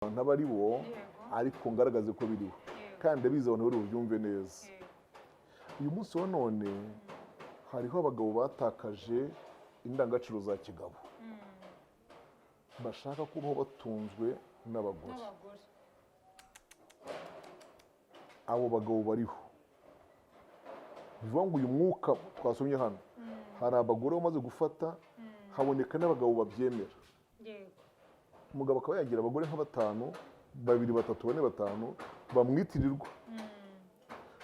Abantu aba ari bo, ariko ngaragaze ko biriho, kandi ndabizi abantu bari bubyumve neza. Uyu munsi wa none hariho abagabo batakaje indangagaciro za kigabo, bashaka kubaho batunzwe n'abagore. N'abagore. Abo bagabo bariho. Bivuga ngo uyu mwuka twasomye hano, hari abagore bamaze gufata, haboneka n'abagabo babyemera. Umugabo akaba yagira abagore nka batanu, babiri, batatu, bane, batanu bamwitirirwa,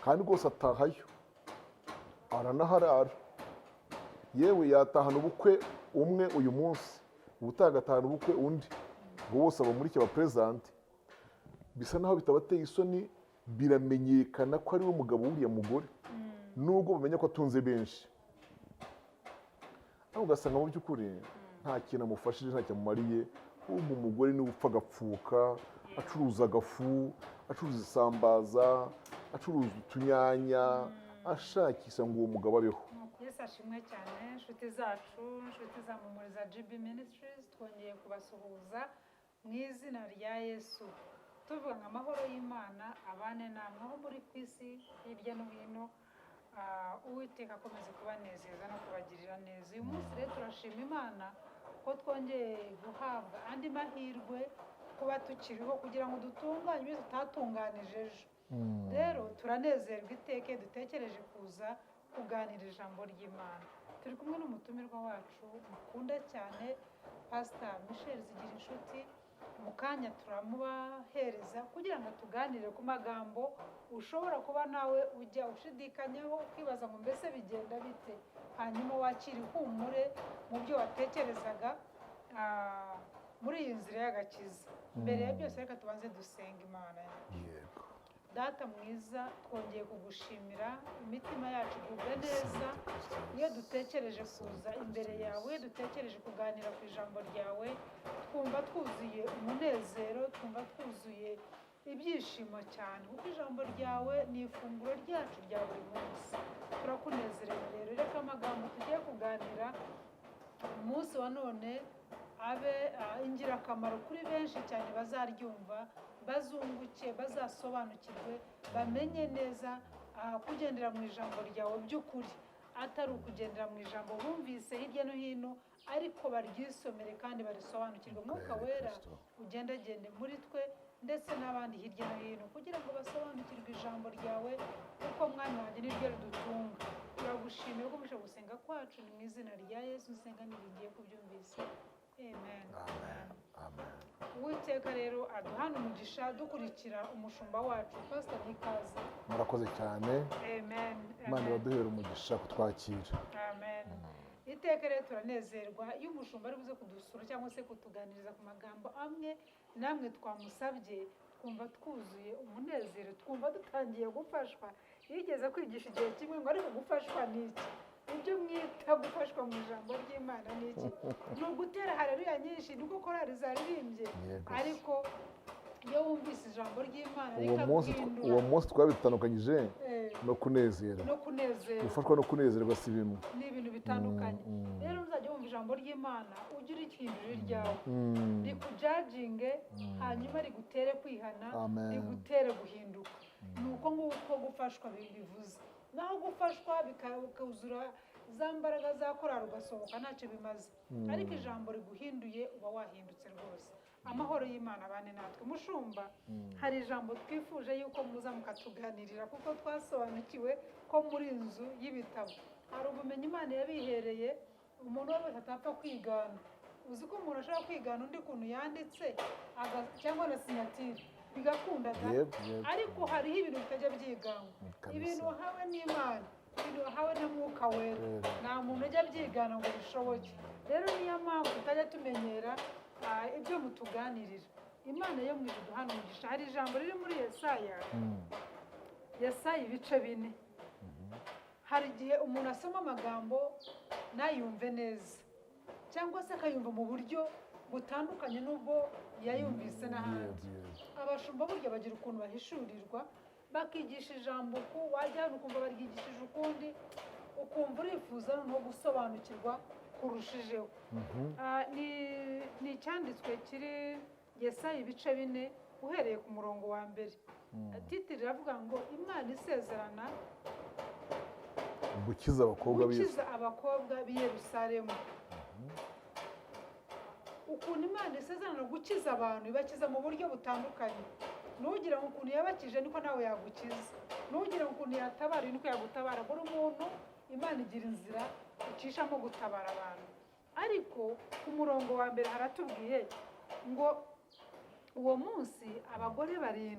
kandi rwose atahayo, aranaharara. Yewe, yatahana ubukwe umwe uyu munsi, ubutaha agatahana ubukwe undi, ngo bose abamurike, abaperezante. Bisa naho bitabateye isoni, biramenyekana ko ari we mugabo w'uriya mugore, nubwo bamenya ko atunze benshi, ariko ugasanga mu by'ukuri nta kintu amufashije, ntacyo amumariye. Ahubwo umugore niwe upfa agapfuka, acuruza agafu, acuruza isambaza, acuruza utunyanya, ashakisha ngo uwo mugabo abeho. Yesu ashimwe cyane. Inshuti zacu, inshuti za Mumuriza GB Ministries, twongeye kubasuhuza mu izina rya Yesu, tuvuga ngo amahoro y'Imana abane namwe aho muri ku isi hirya no hino. Uwiteka akomeze kubanezeza no kubagirira neza. Uyu munsi rero turashima Imana ko twongeye guhabwa andi mahirwe kuba tukiriho kugira ngo dutunganye ibyo tutatunganije ejo. Rero turanezerwa iteka iyo dutekereje kuza kuganira ijambo ry'Imana. Turi kumwe n'umutumirwa wacu mukunda cyane, Pasita Michel Zigira Inshuti. Mu kanya turamubahereza kugira ngo tuganire ku magambo ushobora kuba nawe ujya ushidikanyaho, ukibaza ngo mbese bigenda bite, hanyuma wakira ihumure mu byo watekerezaga muri iyi nzira y'agakiza. Mbere ya byose, reka tubanze dusenga Imana yacu. Data mwiza, twongeye kugushimira. Imitima yacu igubwe neza iyo dutekereje kuza imbere yawe, iyo dutekereje kuganira ku ijambo ryawe, twumva twuzuye umunezero, twumva twuzuye ibyishimo cyane, kuko ijambo ryawe ni ifunguro ryacu rya buri munsi. Turakunezerewe rero. Reka amagambo tugiye kuganira umunsi wa none abe ingirakamaro kuri benshi cyane bazaryumva, bazunguke, bazasobanukirwe, bamenye neza kugendera mu ijambo ryawe by'ukuri, atari ukugendera mu ijambo bumvise hirya no hino, ariko baryisomere kandi barisobanukirwe. Mwuka Wera Kristo. ugendagende muri twe ndetse n'abandi hirya no hino kugira ngo basobanukirwe ijambo ryawe, kuko Mwami wanjye niryo ridutunga. Turagushimiye ko ukomeje gusenga kwacu. Ni mu izina rya Yesu nsenga niringiye kubyumvise. Amen. Amen, amen. Uwiteka rero aduhana umugisha. Dukurikira umushumba wacu, Pastor Nikaze. Murakoze cyane. Amen. Imana Amen. ibaduhera umugisha kutwakira. Amen. Iteka rero turanezerwa iyo umushumba ari buze kudusura cyangwa se kutuganiriza ku magambo amwe namwe twamusabye, twumva twuzuye umunezero, twumva dutangiye gufashwa. Yigeze kwigisha igihe kimwe ngo ariko gufashwa ni iki? Ibyo mwita gufashwa mu ijambo ry'Imana ni iki? Ni ugutera haleluya nyinshi, niko korali zaririmbye? Ariko iyo wumvise ijambo ry'Imana Uwo munsi, rikaguhindura, uwo munsi twabitandukanyije no kunezerwa. No kunezerwa. Gufashwa no kunezerwa si bimwe. Ni ibintu bitandukanye. Rero uzajya wumva ijambo ry'Imana, ujye urihindura iryawe, rikujajinge, hanyuma rigutere kwihana, Amen. rigutere guhinduka. Ni uko nguko gufashwa bivuze. Naho gufashwa bikuzura za mbaraga za korali ugasohoka, ntacyo bimaze. Ariko ijambo riguhinduye, uba wahindutse rwose. Amahoro y'Imana abane natwe. Mushumba, hari ijambo twifuje yuko muza mukatuganirira, kuko twasobanukiwe ko muri inzu y'ibitabo hari ubumenyi Imana yabihereye umuntu uwo wese atapfa kwigana. Uzi ko umuntu ashobora kwigana undi ukuntu yanditse cyangwa na signature bigakunda da? Yego. Ariko hariho ibintu bitajya byiganwa. Ibintu wahawe n'Imana, ibintu wahawe na Mwuka Wera, nta muntu ujya abyigana ngo bishoboke. Rero niyo mpamvu tutajya tumenyera ibyo mutuganirira. Imana yo mu ijuru duhana umugisha. Hari ijambo riri muri Yesaya, Yesaya ibice 4. Hari igihe umuntu asoma amagambo ntayumve neza, cyangwa se akayumva mu buryo butandukanye n'ubwo yayumvise n'ahandi. Yego. Abashumba burya bagira ukuntu bahishurirwa, bakigisha ijambo ku wajya hano ukumva baryigishije ukundi, ukumva urifuza noneho gusobanukirwa kurushijeho. Ni icyanditswe kiri Yesaya ibice 4 uhereye ku murongo wa mbere. Titre iravuga ngo Imana isezerana gukiza abakobwa b'isi, gukiza abakobwa b'i Yerusalemu. Ukuntu Imana isezerana gukiza abantu, ibakiza mu buryo butandukanye. Nugira ngo ukuntu yabakije niko nawe yagukiza, nugira ngo ukuntu yatabara niko yagutabara. Buri muntu Imana igira inzira icishamo gutabara abantu. Ariko ku murongo wa mbere haratubwiye ngo uwo munsi abagore 7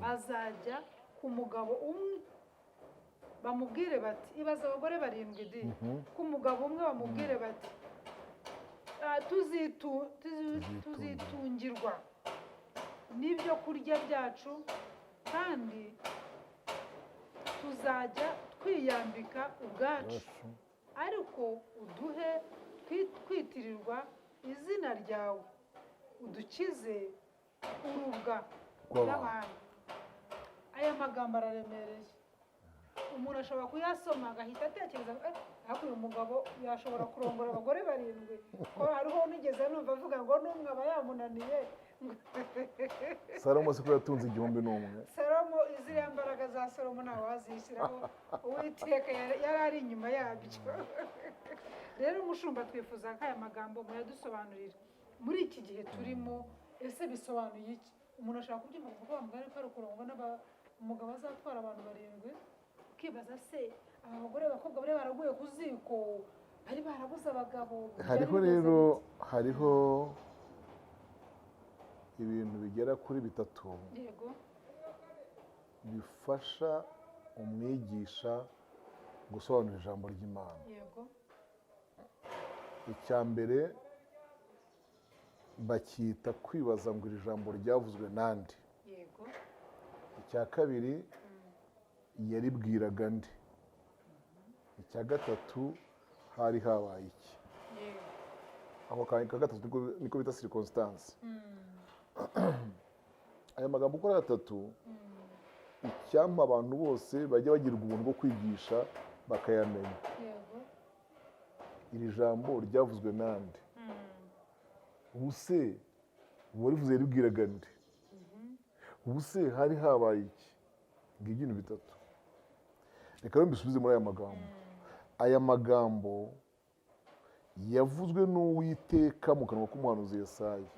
bazajya ku mugabo umwe bamubwire bati, ibaza abagore 7 di ku mugabo umwe bamubwire bati tuzitungirwa n'ibyo kurya byacu, kandi tuzajya twiyambika ubwacu, ariko uduhe kwitirirwa izina ryawe, udukize urubwa rw'abantu. Aya magambo araremereye, umuntu ashobora kuyasoma agahita atekereza ariko uyu mugabo yashobora kurongora abagore 7, ko hariho nigeze numva avuga ngo n'umwe aba yamunaniye. Salomo siko yatunze 1001. Salomo, iziriya mbaraga za Salomo ntawe wazishyiraho, Uwiteka yari ari inyuma yabyo. Rero umushumba, twifuza ko aya magambo muyadusobanurira muri iki gihe turimo. Ese bisobanuye iki? Umuntu ashobora kubyumva kuko bamubwira ko ari kurongwa umugabo azatwara abantu 7, ukibaza se aba bagore abakobwa bari baraguye ku ziko, bari barabuze abagabo? Hariho rero hariho ibintu bigera kuri 3 bifasha umwigisha gusobanura ijambo ry'Imana. Icya mbere bakita kwibaza ngo iri jambo ryavuzwe nande. Icya kabiri yaribwiraga nde. Icya gatatu hari habaye iki. Ako ka gatatu niko bita circonstance. Aya magambo uko ari 3, icyampa abantu bose bajya bagirwa ubuntu bwo kwigisha bakayamenya. Iri jambo ryavuzwe nande? Ubu se uwarivuze yaribwiraga nde? Ubu se hari habaye iki? Ngibyo ibintu 3. Reka rero mbisubize muri aya magambo. Aya magambo yavuzwe n'Uwiteka mu kanwa k'umuhanuzi Yesaya.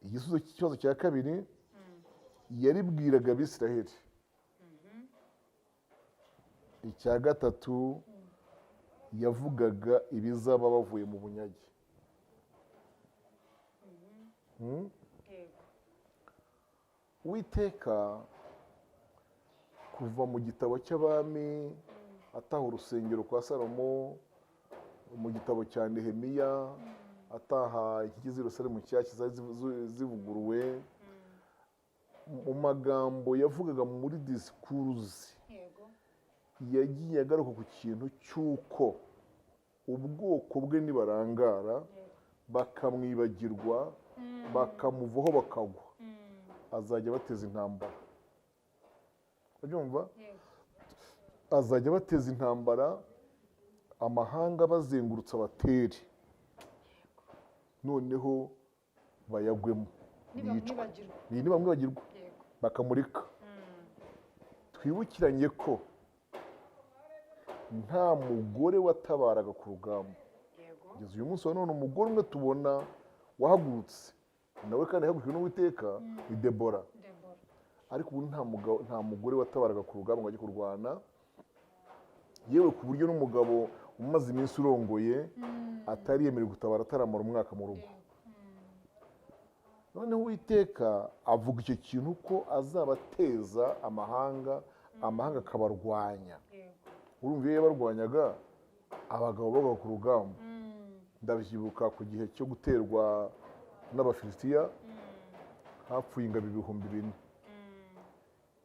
Igisubizo cy'ikibazo cya kabiri yaribwiraga Abisiraheli. Icya gatatu yavugaga ibizaba bavuye mu bunyage. Uwiteka kuva mu gitabo cy'abami ataha urusengero kwa Salomo, mu gitabo cya Nehemiya ataha ikigize Yerusalemu nshyashya zari zivuguruwe, mu magambo yavugaga muri disikuruzi yagiye agaruka ku kintu cy'uko ubwoko bwe nibarangara bakamwibagirwa bakamuvaho bakagwa, azajya bateza intambara. Urabyumva? Azajya bateza intambara, amahanga bazengurutse abatere, noneho bayagwemo nibamwibagirwa bakamurika. Twibukiranye ko nta mugore watabaraga ku rugamba. Kugeza uyu munsi wa none umugore umwe tubona wahagurutse nawe kandi yahagurukiwe n'Uwiteka ni Debora. Ariko ubu nta mugore watabaraga ku rugamba ngo ajye kurwana, yewe ku buryo n'umugabo umaze iminsi urongoye atari yemerewe gutabara ataramara umwaka mu rugo. Noneho Uwiteka avuga icyo kintu ko azabateza amahanga, amahanga akabarwanya. Urumva iyo yabarwanyaga abagabo bagwa ku rugamba. Ndabyibuka ku gihe cyo guterwa n'Abafilisitiya hapfuye ingabo 4000.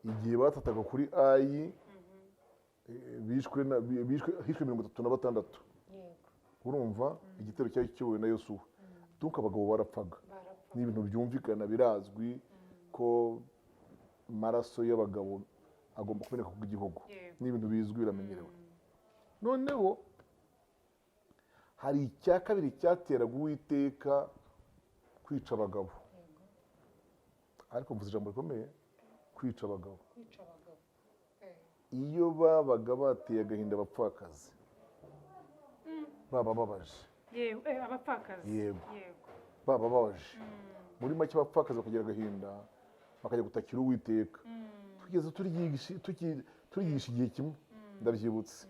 Igihe batataga kuri Ayi bishwe 36. Urumva igitero cyari kiyobowe na Yosuwa. Donc abagabo barapfaga. Ni ibintu byumvikana, birazwi ko maraso y'abagabo agomba kumeneka ku gihugu. Ni ibintu bizwi, biramenyerewe. Noneho Hari icya kabiri cyateraga Uwiteka kwica abagabo, ariko mvuze ijambo rikomeye, kwica abagabo. Iyo babaga bateye agahinda abapfakazi, babababaje. Abapfakazi. Yego, bababaje. Muri make abapfakazi bakagira agahinda, bakajya gutakira Uwiteka. Tugeze turigisha igihe kimwe, ndabyibutse.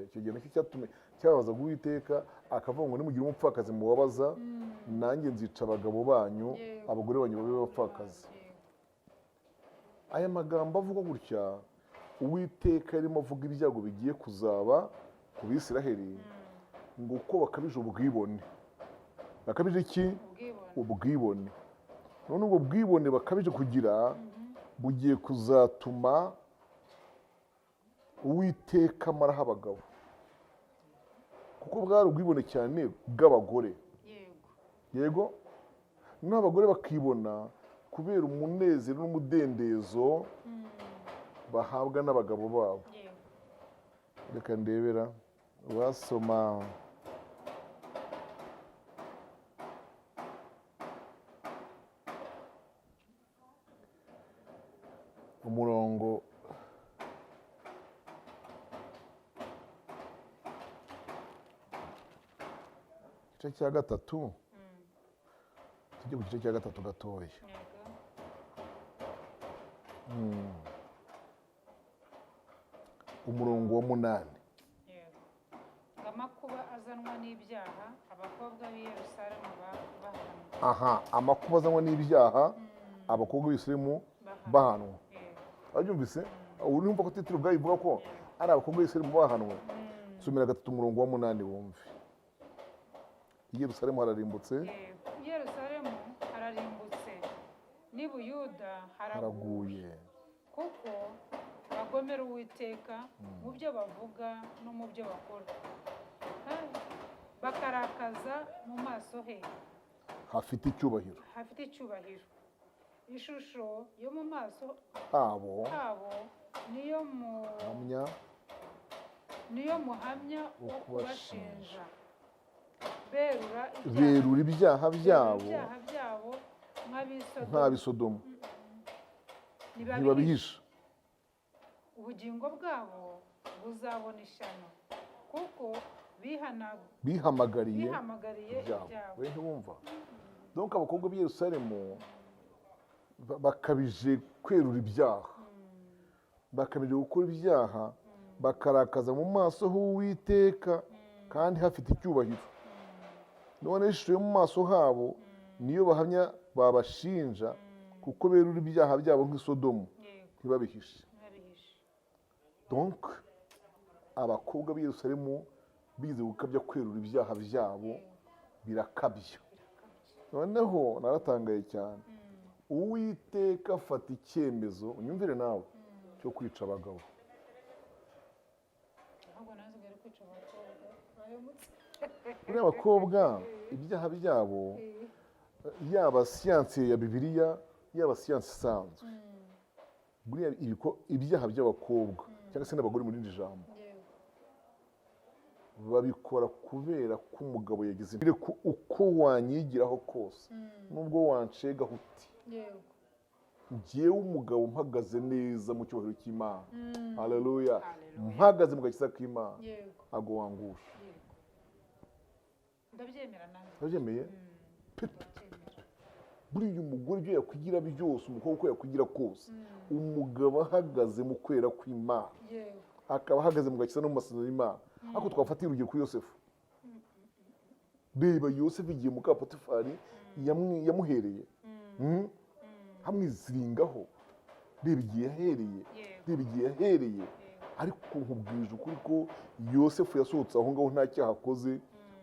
Icyo gihe nacyo cyatumye cyababazaga Uwiteka, akavuga ngo nimugire umupfakazi mubabaza, nanjye nzica abagabo banyu, abagore banyu babe abapfakazi. Aya magambo avuga gutya, Uwiteka yarimo avuga ibyago bigiye kuzaba ku Bisiraheli, ngo uko bakabije ubwibone. Bakabije iki? Ubwibone. None ubwo bwibone bakabije kugira bugiye kuzatuma Uwiteka amaraho abagabo, kuko bwari ubwibone cyane bw'abagore. Yego, n'abagore bakibona kubera umunezero n'umudendezo bahabwa n'abagabo babo. Reka ndebera wasoma umurongo igice cya 3, tujye ku gice cya 3 gatoya. Umurongo wa 8. Amakuba azanwa n'ibyaha abakobwa b'i Yerusalemu bahanwa. Aha, amakuba azanwa n'ibyaha abakobwa b'i Yerusalemu bahanwa. Abyumvise? Ubu numva ko titiro ubwayo ivuga ko ari abakobwa b'i Yerusalemu bahanwe. Somera 3 umurongo wa 8 wumve. I Yerusalemu hararimbutse. I Yerusalemu hararimbutse, n'i Buyuda haraguye, kuko bagomera Uwiteka mu byo bavuga no mu byo bakora, bakarakaza mu maso he hafite icyubahiro. Hafite icyubahiro. Ishusho yo mu maso habo niyo muhamya wo kubashinja. Berura ibyaha byabo nk'ab'i Sodomu, ntibabihisha. Ubugingo bwabo buzabona ishyano, kuko bihamagariye ibyabo. We ntiwumva? Donc abakobwa b'i Yerusalemu bakabije kwerura ibyaha, bakabije gukora ibyaha, bakarakaza mu maso h'Uwiteka kandi hafite icyubahiro. None ishusho yo mu maso habo niyo bahamya babashinja, kuko berura ibyaha byabo nk'isodomu, ntibabihishe. Donc abakobwa b'i Yerusalemu bize gukabya kwerura ibyaha byabo, birakabya. Noneho naratangaye cyane, Uwiteka afata icyemezo, unyumvire nawe, cyo kwica abagabo. Buriya abakobwa ibyaha byabo, yaba siyansi ya Bibiliya, yaba siyansi isanzwe, buriya ibyaha by'abakobwa cyangwa se n'abagore muri iri jambo, babikora kubera ko umugabo yagize uko wanyigiraho kose, nubwo wancegaho uti njyewe umugabo mpagaze neza mu cyubahiro cy'Imana, haleluya, mpagaze mu gakiza k'Imana, ago wangusha. Ndabyemera nanjye. Ndabyemeye? Buriya umugore ibyo yakwigira byose, umukobwa uko yakwigira kose, umugabo ahagaze mu kwera kw'Imana, akaba ahagaze mu gakiza no mu masezerano y'Imana. Ariko twafatira urugero kuri Yosefu. Reba Yosefu igihe muka Potifari yamuhereye, hamwiziringaho, reba igihe yahereye, reba igihe yahereye. Ariko nkubwije ukuri ko Yosefu yasohotse aho ngaho nta cyaha akoze,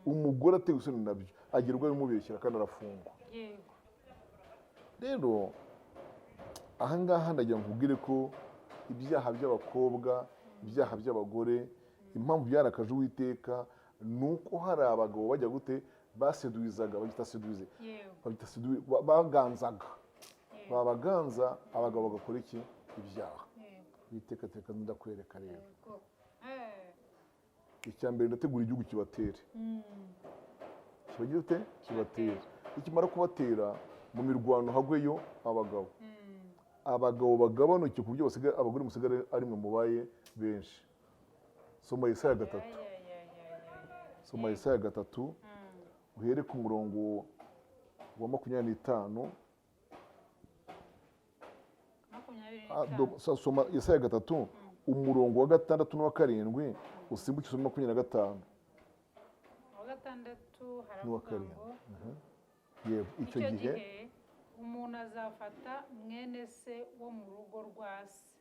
umugore atewe isoni nabyo, agerwa bimubeshyira kandi arafungwa. Rero aha ngaha ndagira ngo nkubwire ko ibyaha by'abakobwa, ibyaha by'abagore, impamvu byarakaje Uwiteka ni uko hari abagabo bajya gute baseduizaga, bagita seduize, bagita seduize, baganzaga, babaganza abagabo bagakora iki? Ibyaha. Uwiteka teka ndakwereka rero. Icya mbere, ndategura igihugu kibatere. Kibagira ute? Kibatera. Nikimara kubatera, mu mirwano hagweyo abagabo, abagabo bagabanuke ku buryo basigaye abagore, musigare ari mwe mubaye benshi. Soma Yesaya 3. Ya, ya, ya, ya, ya. Soma Yesaya 3, uhere ku murongo wa 25. 25. Soma Yesaya 3, umurongo wa 6 n'uwa 7, usimbuke usome 25. Wa 6 N'uwa haravuga 7. ngo: Yego, icyo gihe umuntu azafata mwene se wo mu rugo rwa se,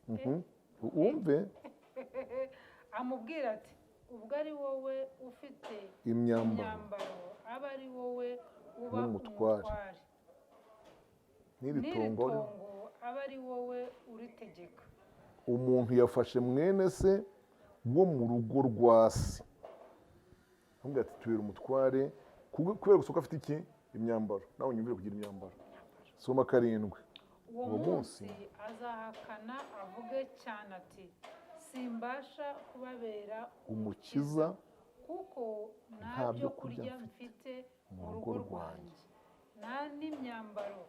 Wumve. amubwira ati: "Ubwo ari wowe ufite imyambaro, imyambaro, aba ari wowe uba w'umutware. Umutware, n'iri n'iri tongo tongo aba ari wowe uritegeka." Umuntu yafashe mwene se wo mu rugo rwa se, aramubwira ati: "Tubera umutware," kubera gusa ko afite iki? Imyambaro. Nawe unyumvire kugira imyambaro. Soma 7. Uwo Uwo munsi munsi azahakana avuge cyane ati: "Simbasha kubabera umukiza, kuko nta nta byo byo kurya kurya mfite mu rugo rwanjye, nta n'imyambaro,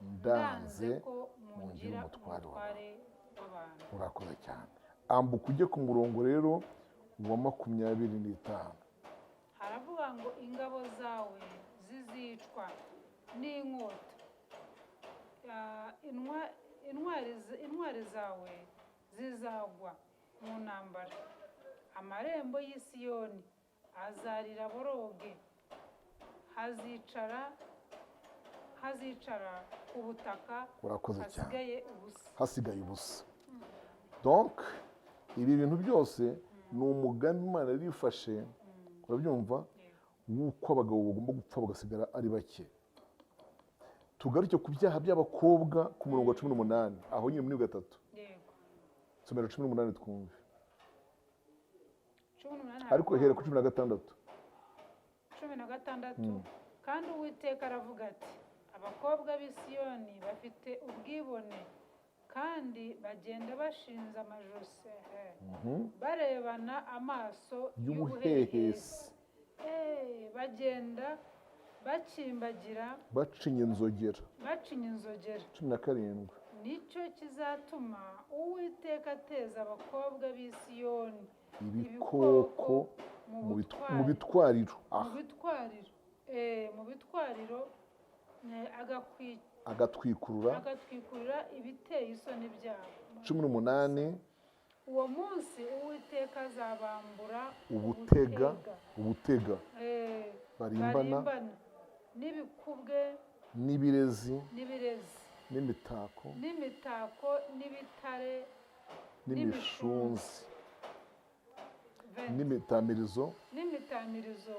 ndanze ndanze ko mungira mungira umutware umutware w'abantu." Urakoze cyane. Ambuka ujye ku murongo rero wa 25. Haravuga ngo: "Ingabo zawe zizicwa n'inkota, intwari zawe zizagwa mu ntambara. Amarembo y'i Siyoni azarira boroge, hazicara ku butaka Urakoze cyane. hasigaye ubusa." Hasigaye ubusa. Donc ibi bintu byose ni umugambi Imana yari ifashe, urabyumva, w'uko abagabo bagomba gupfa bagasigara ari bake. Tugaruke ku byaha by'abakobwa ku murongo wa 18, aho nyine muri 3. Yego. Somera 18 twumve. 18. Ariko hera ku 16. 16: "Kandi Uwiteka aravuga ati: Abakobwa b'i Siyoni bafite ubwibone, kandi bagenda bashinze amajosi, barebana amaso y'ubuhehesi, bagenda bakimbagira, bacinya inzogera." Bacinya inzogera. 17. "Nicyo kizatuma Uwiteka ateza abakobwa b'i Siyoni ibikoko mu mu bitwariro. Mu Ah, bitwariro, mu bitwariro, agatwikurura agatwikurura ibiteye isoni byabo." 18. "Uwo munsi Uwiteka azabambura ubutega, ubutega barimbana, barimbana n'ibikubwe, n'ibirezi, n'ibirezi, n'imitako, n'imitako, n'ibitare, n'imishunzi, 20. n'imitamirizo, n'imitamirizo,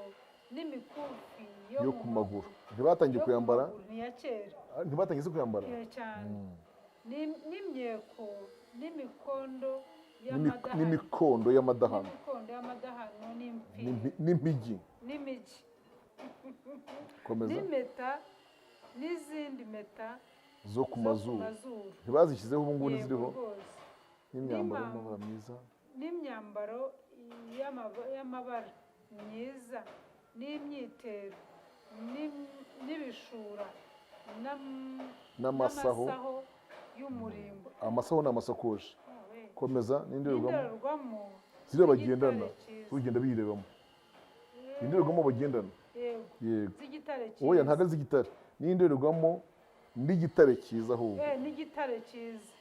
n'imikufi yo ku maguru. Ntibatangiye yo ku kuyambara? maguru, ni iya kera. Ntibatangiye se kuyambara? Iya cyane. N'imyeko, n'imikondo y'amadahano, n'imikondo y'amadahano, n'imikondo y'amadahano, n'impiri, n'impigi, n'imigi, Komeza. n'impeta, n'izindi mpeta zo ku zo ku mazuru. mazuru. Ntibazishyizeho, ubu ngubu Yego ntiziriho? rwose. N'imyambaro y'amabara myiza, n'imyambaro y'amabara myiza, n'imyitero, n'ibishura, n'amasaho, n'amasaho y'umurimbo. Amasaho ni amasakoshi. Komeza. N'indorerwamo, n'indorerwamo ziriya bagendana, z'igitare cyiza. Ugenda birebamo, indorerwamo bagendana. Yego. Yego. Z'igitare cyiza. Oya, ntabwo ari iz'igitare, n'indorerwamo n'igitare cyiza ahubwo. N'igitare cyiza,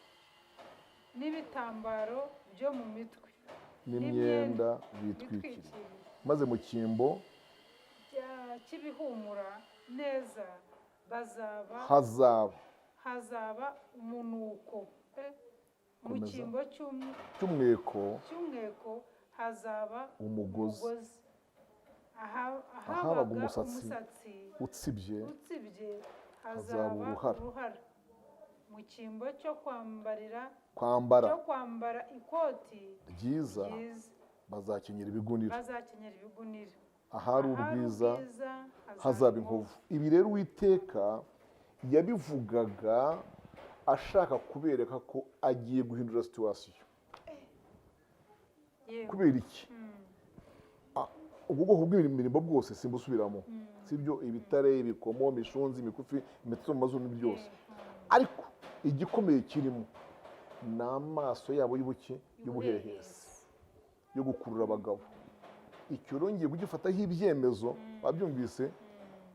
n'ibitambaro byo mu mitwe, n'imyenda bitwikiriye, bitwikiriye, maze mu cyimbo cy'ibihumura neza bazaba hazaba hazaba umunuko. Mu Komeza. cyimbo cy'umweko cy'umweko hazaba umugozi. Umugozi. Ahabaga Ahabaga umusatsi umusatsi utsibye utsibye hazaba hazaba uruhara. uruhara. Mu cyimbo cyo kwambarira kwambara cyo kwambara ikoti ryiza ryiza bazakenyera ibigunira. Bazakenyera ibigunira. Ahari Ahari ubwiza ubwiza hazaba inkovu. Ibi rero Uwiteka yabivugaga ashaka kubereka ko agiye guhindura situation. Yewe. Kubera iki? Ubwo bwoko bw'imirimbo bwose simbusubiramo, sibyo? Ibitare, ibikomo, imishunzi, imikufi, impeta zo mu mazuru, ni byose. Ariko igikomeye kirimo ni amaso yabo y'ubuki, y'ubuhehesi, yo gukurura abagabo. Icyo rero ngiye kugifataho ibyemezo, babyumvise?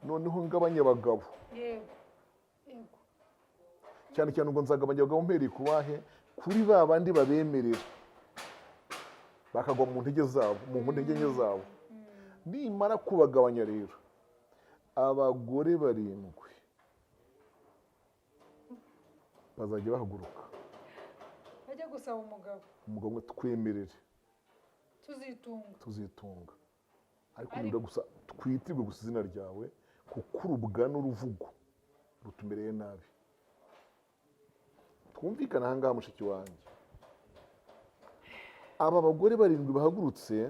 Noneho ngabanya abagabo. yego yego Cyane cyane ubwo nzagabanya abagabo mpereye ku bahe? Kuri ba bandi babemerera bakagwa mu ntege zabo, mu ntege nke zabo. Nimara kubagabanya rero, abagore barindwi bazajya bahaguruka bajya gusaba umugabo. Umugabo umwe: "Twemerere tuzitunga." Tuzitunga, ariko nibura gusa twitirwe gusa izina ryawe, kuko urubwa n'uruvugo rutumereye nabi." Twumvikane aha ngaha, mushiki wanjye. Aba bagore barindwi bahagurutse,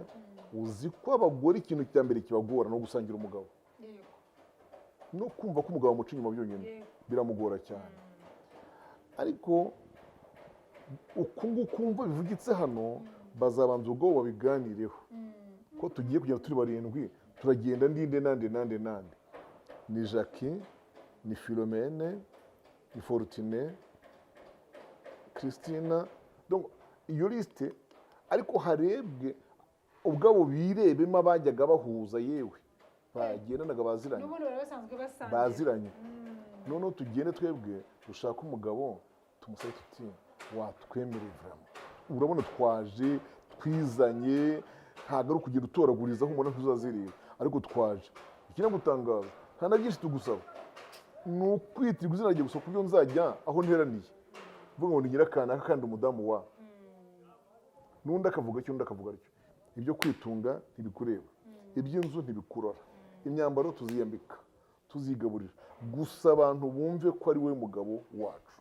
uzi ko abagore ikintu cya mbere kibagora no gusangira umugabo no kumva ko umugabo amuca inyuma byonyine biramugora cyane. Ariko uku nguku wumva bivugitse hano, bazabanza ubwo babiganireho ko tugiye kugenda turi barindwi, turagenda ndinde, nande, nande, nande, ni Jackie, ni Philomene, ni Fortune, Christina. Donc iyo liste, ariko harebwe ubwabo birebemo abajyaga bahuza, yewe bagendanaga, baziranye. N'ubundi bari basanzwe basangira. Baziranye. Noneho tugende twebwe dushake umugabo, tumusabe tuti: "Watwemereye vraiment, urabona twaje twizanye, ntabwo ari ukugenda utoraguriza aho ubona ntuzazireba, ariko twaje ikinagutangaza, nta na byinshi tugusaba, ni ukwitirwa izina ryawe gusa, ku byo nzajya aho nteraniye mvuga ngo ni nyirakanaka kandi umudamu wa n'undi akavuga atyo, undi akavuga atyo. Ibyo kwitunga ntibikureba, iby'inzu ntibikurora, imyambaro tuziyambika, tuzigaburira, gusa abantu bumve ko ari we mugabo wacu."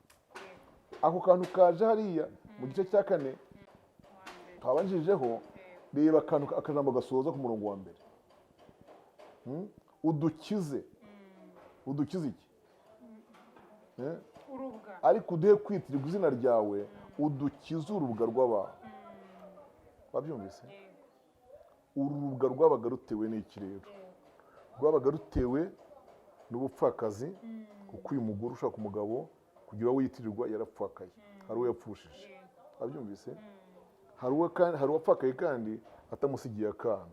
Ako kantu kaje hariya mu gice cya kane twabanjirijeho. Reba akantu, akajambo gasoza ku murongo wa mbere. Udukize. Udukize iki? Eh? Urubwa. Ariko uduhe kwitirirwa izina ryawe, udukize urubwa rw'abantu. Wabyumvise? Yego. Uru rubwa rwabaga rutewe n'iki rero? Rwabaga rutewe n'ubupfakazi, kuko uyu mugore ushaka umugabo kugira uwo yitirirwa yarapfakaye, hari uwo yapfushije. Wabyumvise? Hari uwo kandi, hari uwapfakaye kandi atamusigiye akana.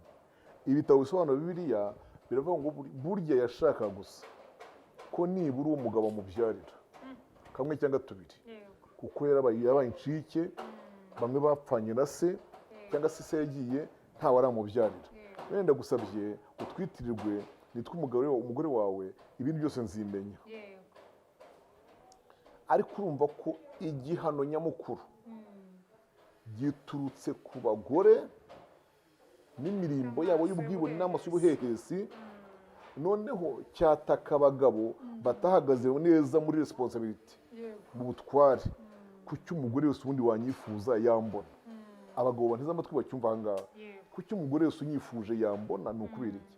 Ibitabo bisobanura Bibiliya biravuga ngo burya yashakaga gusa ko nibura uwo mugabo amubyarira kamwe cyangwa tubiri, kuko yarabaye incike, bamwe bapfanye na se, cyangwa se se yagiye ntawe aramubyarira. Wenda gusabye utwitirirwe, nitwe umugore wawe, ibindi byose nzimenya. Ariko urumva ko igihano nyamukuru giturutse ku bagore n'imirimbo yabo y'ubwibone n'amaso y'ubuhehesi. Noneho cyataka abagabo batahagaze neza muri responsibility, mu butware. Kuki umugore wese ubundi wanyifuza yambona? Abagabo banteze amatwi bacyumva aha ngaha. Kuki umugore wese unyifuje yambona? Ni ukubera iki?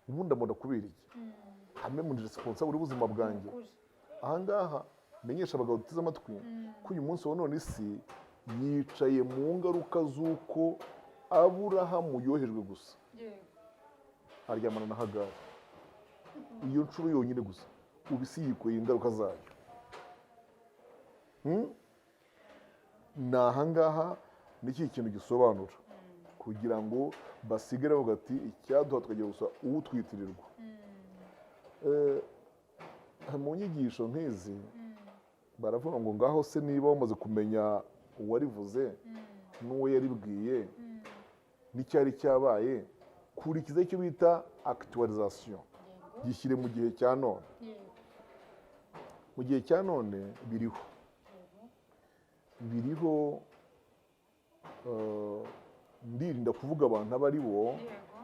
Ubundi ambona kubera iki? Hamwe muri responsable y'ubuzima bwanjye. Ukuri. Aha ngaha menyesha abagabo duteze amatwi ko uyu munsi wa none isi yicaye mu ngaruka z'uko Aburahamu yohejwe gusa aryamana na Hagari, iyo nshuro yonyine gusa, ubu isi yikoreye ingaruka zayo. Ni ahangaha ni iki kintu gisobanura kugira ngo basigare bavuga ati: "Icyaduha tukagira gusa uwutwitirirwa." Mu nyigisho nk'izi baravuga ngo: "Ngaho se niba wamaze kumenya uwarivuze n'uwo yaribwiye n'icyari cyabaye, kurikiza icyo bita actualisation, gishyire mu gihe cya none." Mu gihe cya none biriho, biriho. Ndirinda kuvuga abantu abo ari bo,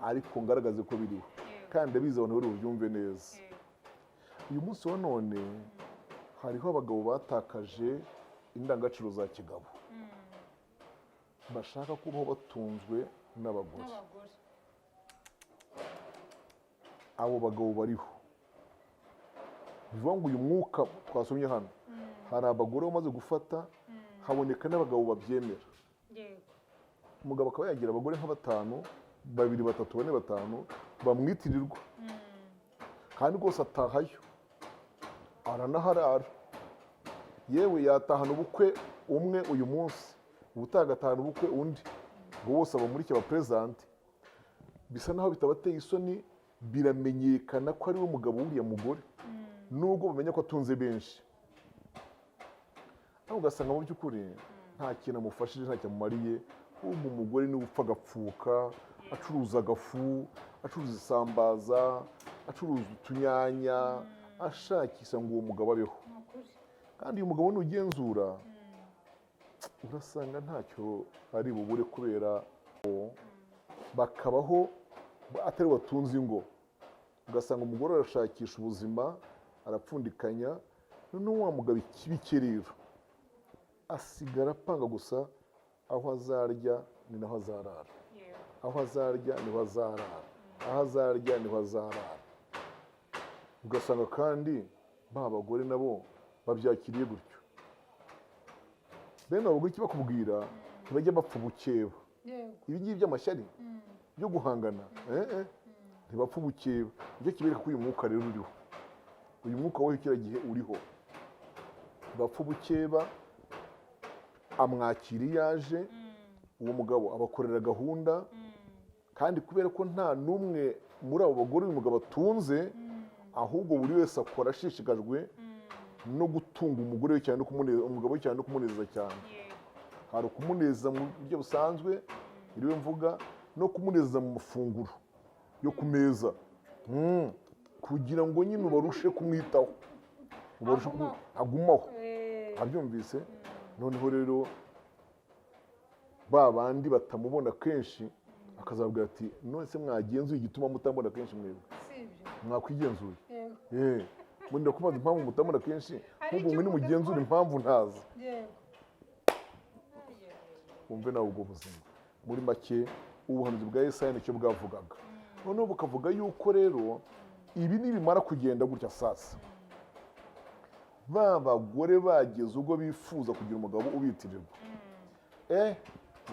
ariko ngaragaze ko biriho, kandi ndabizi abantu bari bubyumve neza. Uyu munsi wa none hariho abagabo batakaje indangagaciro za kigabo, bashaka kubaho batunzwe n'abagore. N'abagore. Abo bagabo bariho. Bivuga ngo uyu mwuka twasomye hano, hari abagore bamaze gufata, haboneka n'abagabo babyemera. Umugabo akaba yagira abagore nka batanu. babiri, batatu, bane, batanu bamwitirirwa, kandi rwose atahayo, aranaharara. Yewe, yatahana ubukwe umwe uyu munsi, ubutaha agatahana ubukwe undi, ngo bose abamurike, abaperezante. Bisa naho bitabateye isoni, biramenyekana ko ari we mugabo w'uriya mugore, nubwo bamenya ko atunze benshi. Ariko ugasanga mu by'ukuri nta kintu amufashije, ntacyo amumariye. Ahubwo umugore niwe upfa agapfuka, acuruza agafu, acuruza isambaza, acuruza utunyanya, ashakisha ngo uwo mugabo abeho. Ni ukuri. Kandi uyu mugabo nugenzura urasanga ntacyo ari bubure, kubera bakabaho atari batunze ingo. Ugasanga umugore arashakisha ubuzima, arapfundikanya, noneho wa mugabo ikibi cye rero asigara apanga gusa aho azarya ni naho azarara, aho azarya niho azarara, aho azarya niho azarara. Ugasanga kandi ba bagore nabo babyakiriye gutyo. Bene abo bagore icyo bakubwira, ntibajya bapfa ubukeba. Ibi ngibi by'amashyari byo guhangana, ntibapfa ubukeba. Nicyo kibereka ko uyu mwuka rero uriho, uyu mwuka wowe kiriya gihe uriho. Ntibapfa ubukeba, amwakira iyo aje, uwo mugabo abakorera gahunda. Kandi kubera ko nta n'umwe muri abo bagore uyu mugabo atunze, ahubwo buri wese akora ashishikajwe no gutunga umugore we cyane, no kumuneza, umugabo we cyane, no kumunezeza cyane. Hari ukumuneza mu buryo busanzwe, iriwe mvuga, no kumuneza mu mafunguro yo ku meza, kugira ngo nyine ubarushe kumwitaho, ubarushe agumaho. Abyumvise. Noneho rero ba bandi batamubona kenshi akazabwira ati: "None se mwagenzuye igituma mutambona kenshi mwebwe?" Si ibyo? Mwakwigenzuye? Yego. Mwenda kubaza impamvu mutamubona kenshi, Hari ahubwo icyo mwe nimugenzure mudakora. impamvu ntazi. Wumve nawe ubwo buzima. Muri make, ubuhanuzi bwa Yesaya nicyo bwavugaga. Noneho bukavuga yuko rero ibi nibimara kugenda gutya, sasa ba bagore bageze ubwo bifuza kugira umugabo ubitirirwa,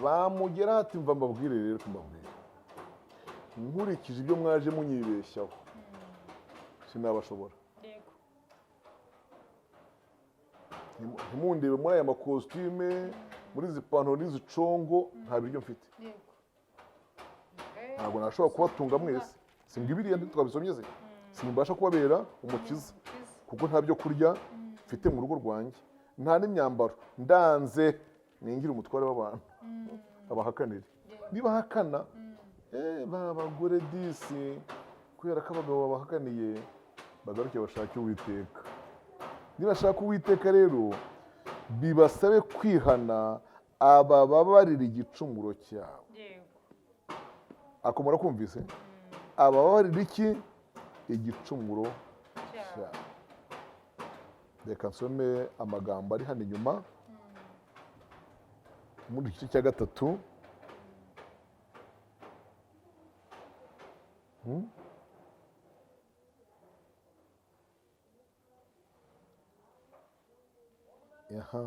bamugera ati: "Mva mbabwire rero, mbabwire, nkurikije ibyo mwaje munyibeshyaho, sinabashobora. Ntimundebe muri aya makositime, muri izi pantaro n'izi congo, nta biryo mfite. Ntabwo nashobora kubatunga mwese. Si ngo ibiriya twabisomye se? Simbasha kubabera umukiza, Umukiza. kuko nta byo kurya mfite mu rugo rwanjye, nta n'imyambaro. Ndanze ningire umutware w'abantu abahakanire." Niba ahakana, ba bagore disi, kubera ko abagabo babahakaniye, bagaruke bashake Uwiteka. Nibashaka Uwiteka rero, bibasabe kwihana, abababarira igicumuro cyabo. Akomora kumvise, abababarira iki? Igicumuro Cyabo. cyabo. Reka nsome amagambo ari hano inyuma muri igice cya 3. Aha.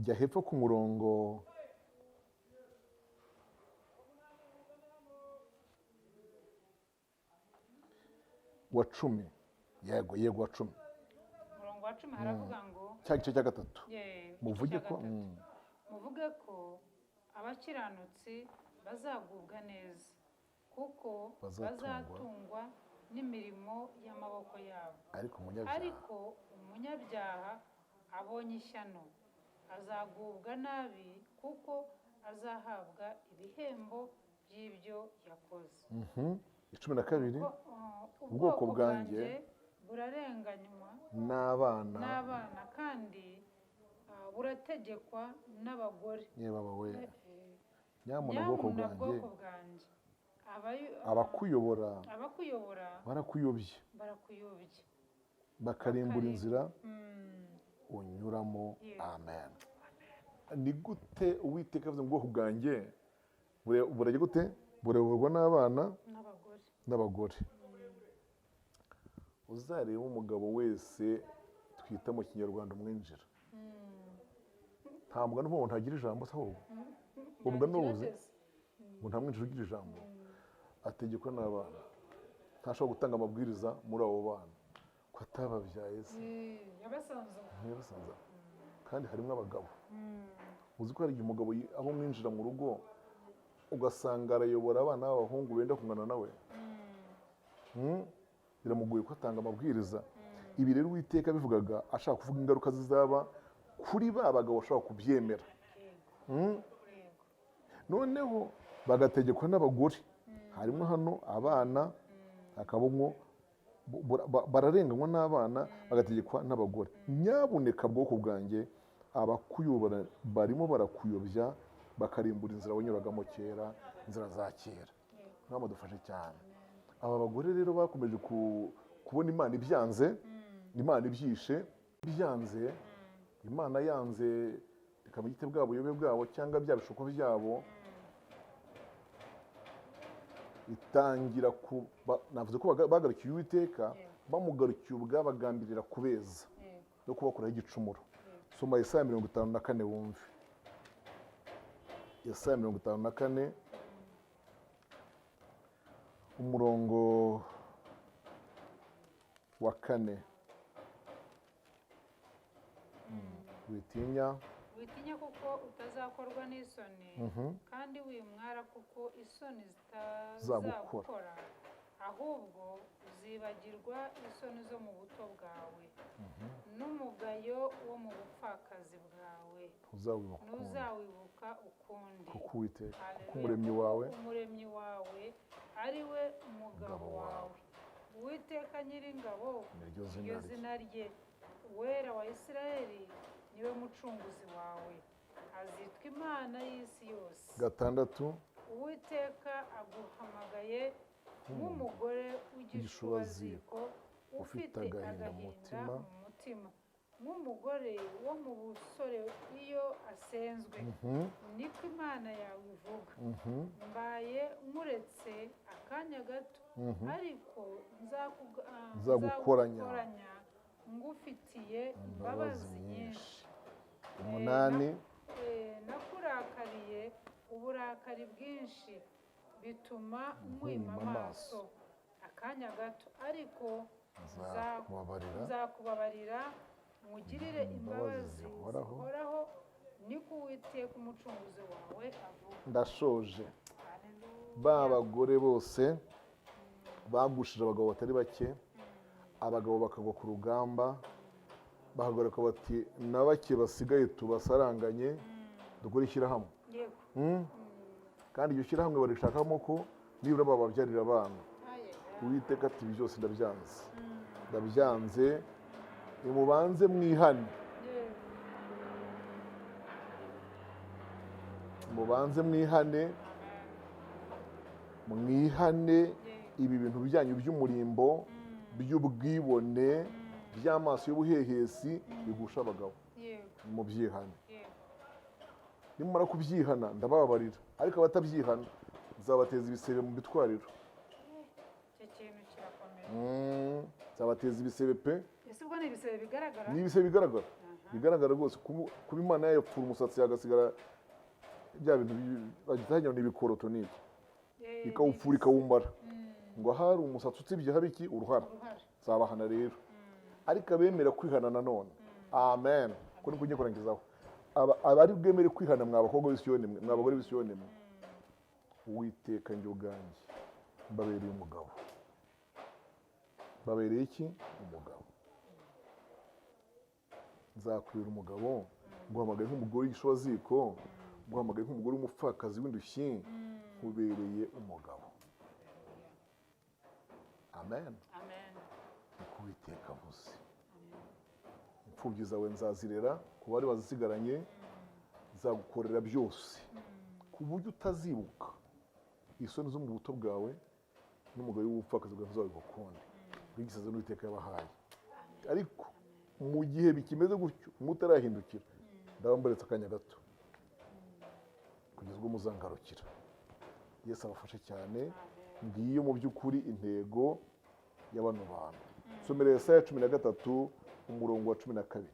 Jya hepfo ku murongo wa 10. Yego, yego, wa 10. Umurongo wa 10 haravuga ngo Cya gice cya 3. Igice Muvuge cya ko 3. Muvuge ko abakiranutsi bazagubwa neza, kuko Bazatungwa. bazatungwa n'imirimo y'amaboko yabo. Ariko umunyabyaha Ariko umunyabyaha abonye ishyano, azagubwa nabi, kuko azahabwa ibihembo by'ibyo yakoze. 12. Ko, Ubwoko ubwoko bwanjye bwanjye burarenganywa n'abana n'abana, kandi burategekwa n'abagore. Yewe we, nyamuna ubwoko Nyamuna bwanjye bwoko bwanjye, abakuyobora abakuyobora barakuyobye, barakuyobye, bakarimbura inzira unyuramo. Amen. Ni gute Uwiteka avuze ngo ubwoko bwanjye burajya gute? Burayoborwa n'abana n'abagore. N'abagore. Uzareba umugabo wese twita mu Kinyarwanda umwinjira, nta mugani uvuga ngo ntagira ijambo se? Ahubwo uwo mugani uwuzi? Ntagira. Ngo nta mwinjira ugira ijambo, ategekwa n'abana, ntashobora gutanga amabwiriza muri abo bana ko atababyaye se? Yabasanze uko. Ntiyabasanze aho. Kandi harimo abagabo. Uzi ko hari igihe umugabo aba umwinjira mu rugo, ugasanga arayobora abana b'abahungu benda kungana nawe? Biramugoye ko atanga amabwiriza. Ibi rero Uwiteka bivugaga ashaka kuvuga ingaruka zizaba kuri ba bagabo bashobora kubyemera. Noneho bagategekwa n'abagore. Harimo hano abana, hakabamo bararenganywa n'abana, bagategekwa n'abagore. Nyabuneka bwoko bwanjye, abakuyobora barimo barakuyobya, bakarimbura inzira wanyuragamo kera, inzira za kera. Mwami dufashe cyane. Aba bagore rero bakomeje kubona Imana ibyanze, Imana ibyishe, byanze, Imana yanze, reka mugite bwa buyobe bwabo cyangwa bya bishuko byabo, itangira kuba. Navuze ko bagarukiye Uwiteka, bamugarukiye ubwabagambirira kubeza no kubakuraho igicumuro. Soma Yesaya 54 wumve. Yesaya 54, umurongo wa 4. Witinya. Witinya kuko utazakorwa n'isoni, kandi wimwara kuko isoni Zagukora. zitazagukora, ahubwo uzibagirwa isoni zo mu buto bwawe n'umugayo wo mu bupfakazi bwawe. Ntuzawibuka ukundi. Ntuzawibuka ukundi. Kuko Uwiteka, kuko Haleluya. Umuremyi Kuko wawe, Umuremyi wawe ari we umugabo Umugabo wawe. wawe, Uwiteka Nyiringabo niryo iryo zina rye. zina rye, Uwera wa Isirayeli niwe mucunguzi wawe, azitwa Imana y'isi yose. 6. Uwiteka aguhamagaye nk'umugore w'igishubaziko, ufite ufite agahinda mu agahinda mutima, mu mutima, nk'umugore wo mu busore iyo asenzwe, niko Imana yawe ivuga. Mbaye nkuretse akanya gato, ariko Nzagukoranya. nzagukoranya ngufitiye imbabazi imbabazi nyinshi. nyinshi. 8. Nakurakariye uburakari bwinshi, bituma nkwima nkwima amaso amaso. Akanya gato, ariko Nzakubabarira. nzakubabarira nkugirire imbabazi imbabazi zihoraho. zihoraho, niko Uwiteka umucunguzi wawe avuga. Ndashoje. Haleluya. Ba bagore bose bagushije abagabo batari bake, abagabo bakagwa ku rugamba, bahagaruka bati: "Na bake basigaye tubasaranganye, dukore ishyirahamwe." Kandi iryo shyirahamwe barishakamo ko nibura bababyarira abana. Uwiteka ati: "Ibi byose ndabyanze, ndabyanze, nimubanze mwihane." Mubanze mwihane, mwihane ibi bintu byanyu by'umurimbo, by'ubwibone, by'amaso y'ubuhehesi bigusha abagabo. Mubyihane. Nimumara kubyihana ndababarira, ariko abatabyihana nzabateza ibisebe mu bitwariro. Icyo kintu kirakomeye. Nzabateza ibisebe pe. Ese ubwo ni ibisebe bigaragara? Ni ibisebe bigaragara, bigaragara rwose. Kuba Imana yayapfura umusatsi hagasigara bya bintu bagita ni ibikoroto n'iki, ikawupfura, ikawumbara, ngo ahari umusatsi utsibye habe iki? Uruhara. Uruhara. Nzabahana rero. Ariko abemera kwihana nanone, amen, ko niko ugiye kurangizaho. Abari bwemere kwihana, mwa bakobwa b'Isiyoni mwe, mwa bagore b'Isiyoni mwe, Uwiteka njye ubwanjye mbabereye umugabo. Mbabereye iki? Umugabo. Nzakubera umugabo, nguhamagaye nk'umugore w'igishobaziko, nguhamagaye nk'umugore w'umupfakazi w'indushyi, nkubereye umugabo. Amen. Amen. Niko Uwiteka avuze. Imfubyi zawe nzazirera ku bari bazisigaranye, nzagukorera byose ku buryo utazibuka isoni zo mu buto bwawe n'umugabo w'ubupfakazi bwawe, ntuzabibuka ukundi. Bw'igisezerano Uwiteka yabahaye. Ariko mu gihe bikimeze gutyo, mutarahindukira, ndaba mbaretse akanya gato kugeza ubwo muzangarukira. Yesu abafashe cyane. Ngiyo mu by'ukuri intego ya bano bantu. Somera Yesaya 13, umurongo wa 12.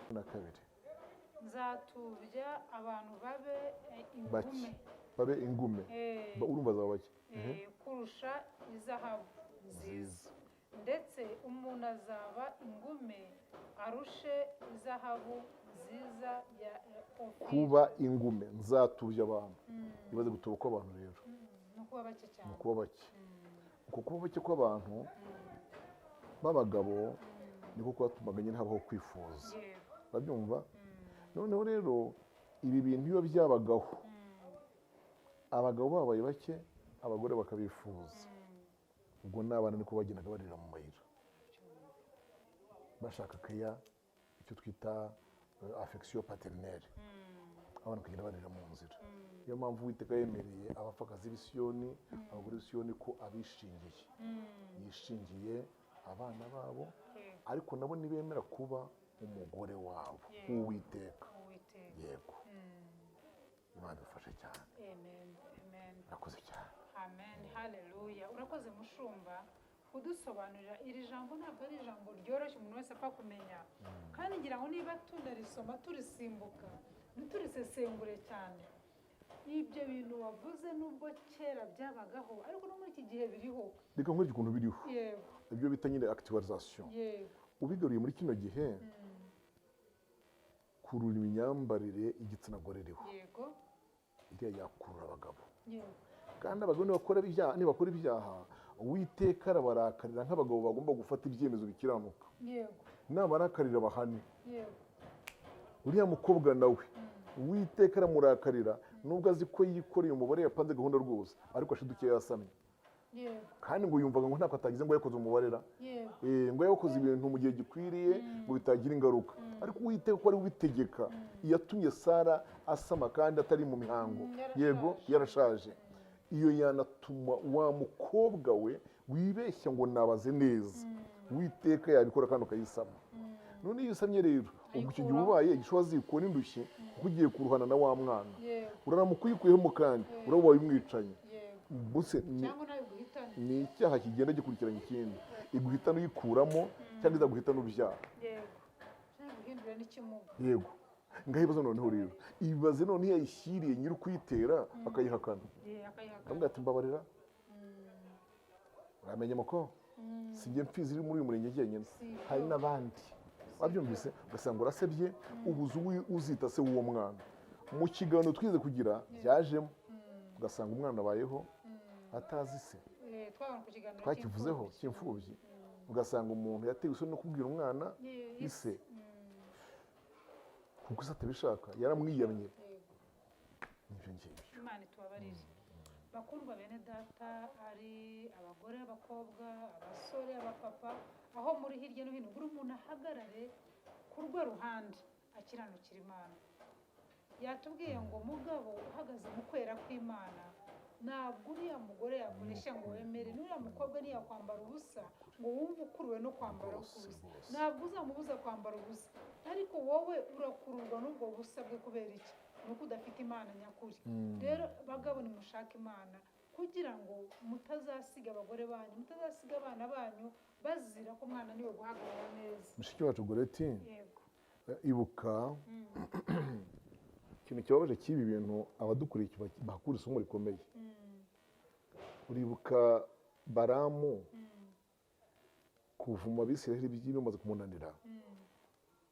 12. Nzatubya abantu babe Bake. ingume. Babe ingume. Urumva azaba bake. Kurusha izahabu nziza, ndetse umuntu azaba ingume arushe izahabu nziza ya Ofiri. Kuba ingume, nzatubya abantu. Ibaze gutuba kw'abantu rero. Ni ukuba bake Ni cyane. ukuba bake. Uko kuba bake kw'abantu b'abagabo niko kwatumaga nyine habaho kwifuza. Urabyumva? Noneho rero ibi bintu iyo byabagaho, abagabo babaye bake, abagore bakabifuza, ubwo n'abana niko bagendaga barira mu mayira bashaka keya, icyo twita affection paternelle. Abana bakagenda barira mu nzira. Niyo mpamvu Uwiteka yemereye abapfakazi b'i Siyoni, abagore b'i Siyoni, ko abishingiye, yishingiye abana babo. Ariko nabo ntibemera kuba umugore wabo w'Uwiteka. Uwiteka. Yego, Imana idufashe cyane. Amen, amen. Urakoze cyane. Amen, haleluya. Urakoze mushumba kudusobanurira iri jambo. Ntabwo ari ijambo ryoroshye umuntu wese apfa kumenya, kandi ngira ngo niba tunarisoma turisimbuka ntiturisesengure cyane. Ibyo bintu wavuze, nubwo kera byabagaho, ariko no muri iki gihe biriho. Reka nkwereke ukuntu biriho. Ibyo bita nyine actualisation. Ubigaruye muri kino gihe, kurura imyambarire igitsina gore iriho, iriya yakurura abagabo. Kandi abagabo nibakora ibyaha, Uwiteka arabarakarira nk'abagabo bagomba gufata ibyemezo bikiranuka. Nabarakarira bahane. Uriya mukobwa nawe Uwiteka aramurakarira, nubwo azi ko yikoreye umubare, yapanze gahunda rwose, ariko ashidukiye yasamye. Kandi ngo yumvaga ngo ntako atagize, ngo yakoze umubare ra. Ngo yakoze ibintu mu gihe gikwiriye ngo bitagira ingaruka, ariko Uwiteka ko ari we ubitegeka, yatumye Sara asama kandi atari mu mihango. Yarashaje. Yego, yarashaje. Iyo yanatuma wa mukobwa we wibeshya ngo nabaze neza, Uwiteka yabikora kandi ukayisama. None iyo usamye rero, ubwo icyo gihe Ayikuramo. ubaye igishobozi n'indushyi, kuko ugiye kuruhana na wa mwana. Uraramuka uyikuyeho kandi uraba ubaye umwicanyi. Mbese Cyangwa nawe guhitane. Ni icyaha kigenda gikurikiranya ikindi, iguhitana uyikuramo cyangwa izaguhitana ubyara. Yego, cyangwa guhindura n'ikimuga. Yego, ngaho ibibazo noneho rero, ibaze none iyo yayishyiriye nyiri ukuyitera akayihakana, akayihakana. akamubwira ati: "Mbabarira, uramenye muko si njye mfizi iri muri uyu murenge jyenyine, Si hari ibyo. n'abandi." Wabyumvise? Ugasanga urasebye, ubuze uzita se w'uwo mwana. Mu kiganiro twize kugira byajemo, ugasanga umwana abayeho atazi se. Twabona ku kiganiro Twakivuzeho. cy'imfubyi. Cy'imfubyi. Ugasanga umuntu yatewe isoni no kubwira umwana ise, kuko se atabishaka, yaramwiyamye. Nibyo ngibyo. Imana itubabarire. Bakundwa bene data, ari abagore, abakobwa, abasore, abapapa, aho muri hirya no hino, buri muntu ahagarare ku rwe ruhande akiranukira Imana. Yatubwiye ngo mugabo uhagaze mu kwera kw'Imana, ntabwo uriya mugore yakureshya ngo wemere, n'uriya mukobwa ntiyakwambara ubusa ngo wumve ukuruwe no kwambara ubusa. Ntabwo uzamubuza kwambara ubusa, ariko wowe urakururwa n'ubwo busa bwe. Kubera iki? Ni uko udafite Imana nyakuri. Rero bagabo, nimushake Imana kugira ngo mutazasiga abagore banyu, mutazasiga abana banyu bazira ko mwananiwe guhagarara neza. Mushiki wacu Goreti, Yego. ibuka ikintu kibabaje cy'ibi bintu, abadukuriye bahakura isomo rikomeye. Uribuka Baramu kuvuma Abisiraheli bimaze kumunanira?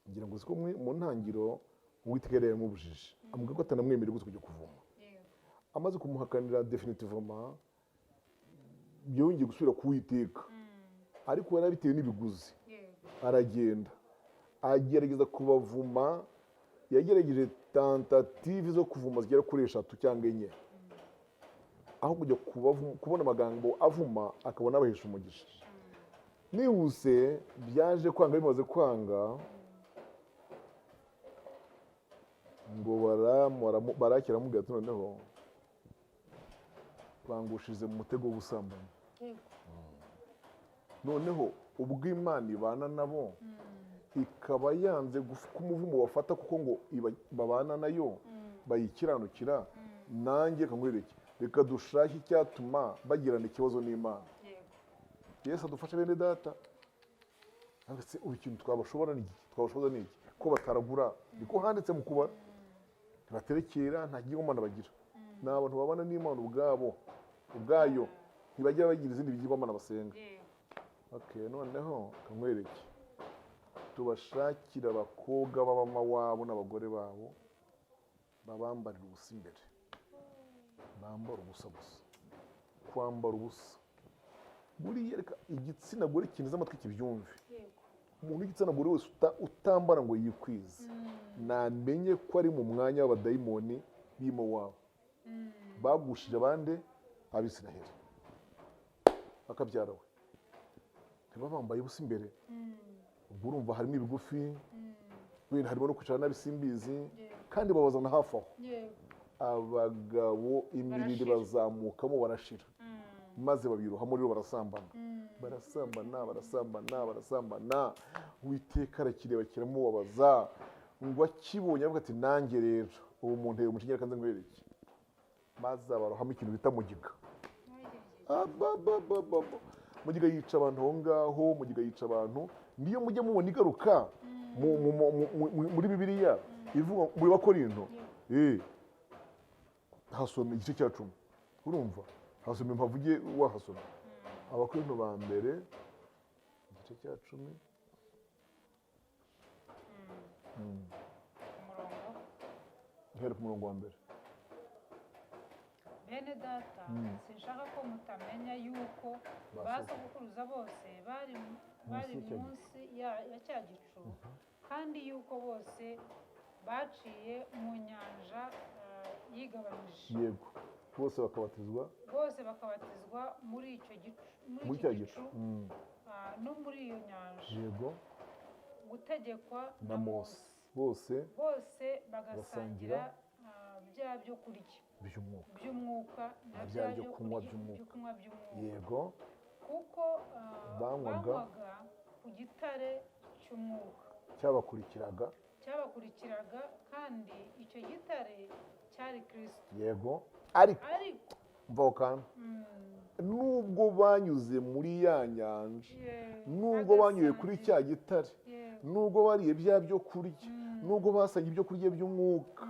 Ngira ngo siko mu ntangiriro Uwiteka yari yamubujije, amubwira ko atanamwemerera rwose kujya kuvuma. Amaze kumuhakanira définitivement, yongeye gusubira ku Uwiteka, ariko yari abitewe n'ibiguzi. Aragenda agerageza kubavuma. Yagerageje tentatives zo kuvuma zigera kuri eshatu cyangwa enye, aho kujya kubona amagambo avuma akabona abahesha umugisha. Nihuse byaje kwanga. Bimaze kwanga, ngo Baraki aramubwira ati: "Noneho bangushije mu mutego w'ubusambanyi." Noneho ubwo Imana ibana nabo, ikaba yanze ko umuvumo bafata, kuko ngo babana nayo bayikiranukira, nanjye reka nkwereke, reka dushake icyatuma bagirana ikibazo n'Imana. Yesu adufashe bene data. Ntabwo se ubu ikintu twabashobora ni iki? Twabashoboza ni iki? Ko bataragura, niko handitse mu Kubara. Ntibaterekera, nta kigirwamana bagira. Ni abantu babana n'Imana ubwabo ubwayo, ntibajya bagira izindi bigirwamana basenga. Okay, noneho kankwereke. Tubashakira abakobwa b'abamawabo n'abagore babo babambarira ubusa imbere, bambara ubusa gusa. Kwambara ubusa buriya, reka igitsina gore kineze amatwi kibyumve. Umuntu w'igitsina gore wese utambara ngo yikwize, namenye ko ari mu mwanya w'abadayimoni b'Imowabu bagushije abandi Abisiraheli. Bakabyara we, ntibaba bambaye ubusa imbere. Ubwo urumva harimo ibigufi, wenda harimo no kwicara n'abisimbizi, kandi babazana hafi aho. Abagabo imiriri Barashira. Bazamukamo barashira, maze babirohamo rero, barasambana, barasambana, barasambana, barasambana. Uwiteka arakireba kiramubabaza. Ngo akibonye avuga ati: "Nanjye rero ubu muntu umujinya, reka nze nkwereke." Maze abarohamo ikintu bita mugiga. Ababababa. Mugiga yica abantu aho ngaho, mugiga yica abantu. Niyo mujya mubona igaruka muri Bibiliya ivuga muri Bakorinto, hasoma igice cya 10. Urumva hasoma impamvu ugiye wahasoma Abakorinto ba mbere igice cya 10. Umurongo? Guhera ku murongo wa mbere. Bene data, sinshaka ko mutamenya yuko Ba ba sogokuruza bose bari Munsi y'icya gicu. Munsi ya cya gicu, kandi yuko bose baciye mu nyanja yigabanije. Yego, bose bakabatizwa. Bose bakabatizwa muri icyo gicu, muri muri cya icyo gicu gicu, no muri iyo nyanja, gutegekwa na Mose bose. Bose bagasangira basangira bya byo kurya by'umwuka by'umwuka na na bya bya byo kunywa byo by'umwuka. Kunywa by'umwuka. Kuko Banywaga. Banywaga ku gitare cy'umwuka cyabakurikiraga. Cyabakurikiraga, kandi icyo gitare cyari Kirisito. Yego, ariko ariko mva aho kantu. Nubwo banyuze muri ya nyanja, nubwo banyuye kuri cya gitare, nubwo bariye bya byo kurya, nubwo basangiye ibyo kurya by'umwuka,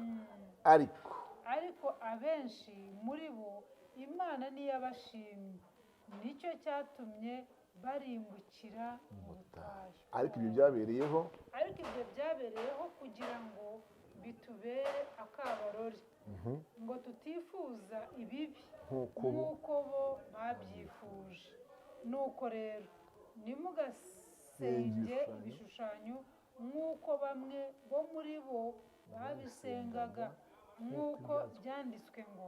ariko ariko abenshi muri bo Imana ntiyabashimye, nicyo cyatumye barimbukira mu butayu. Ariko ibyo byabereyeho Ariko ibyo byabereyeho kugira ngo bitubere akabarore, ngo tutifuza ibibi nk'uko bo nk'uko bo babyifuje. Nuko rero ntimugasenge ibishushanyo. Ibishushanyo nk'uko bamwe bo muri bo babisengaga, nk'uko byanditswe ngo: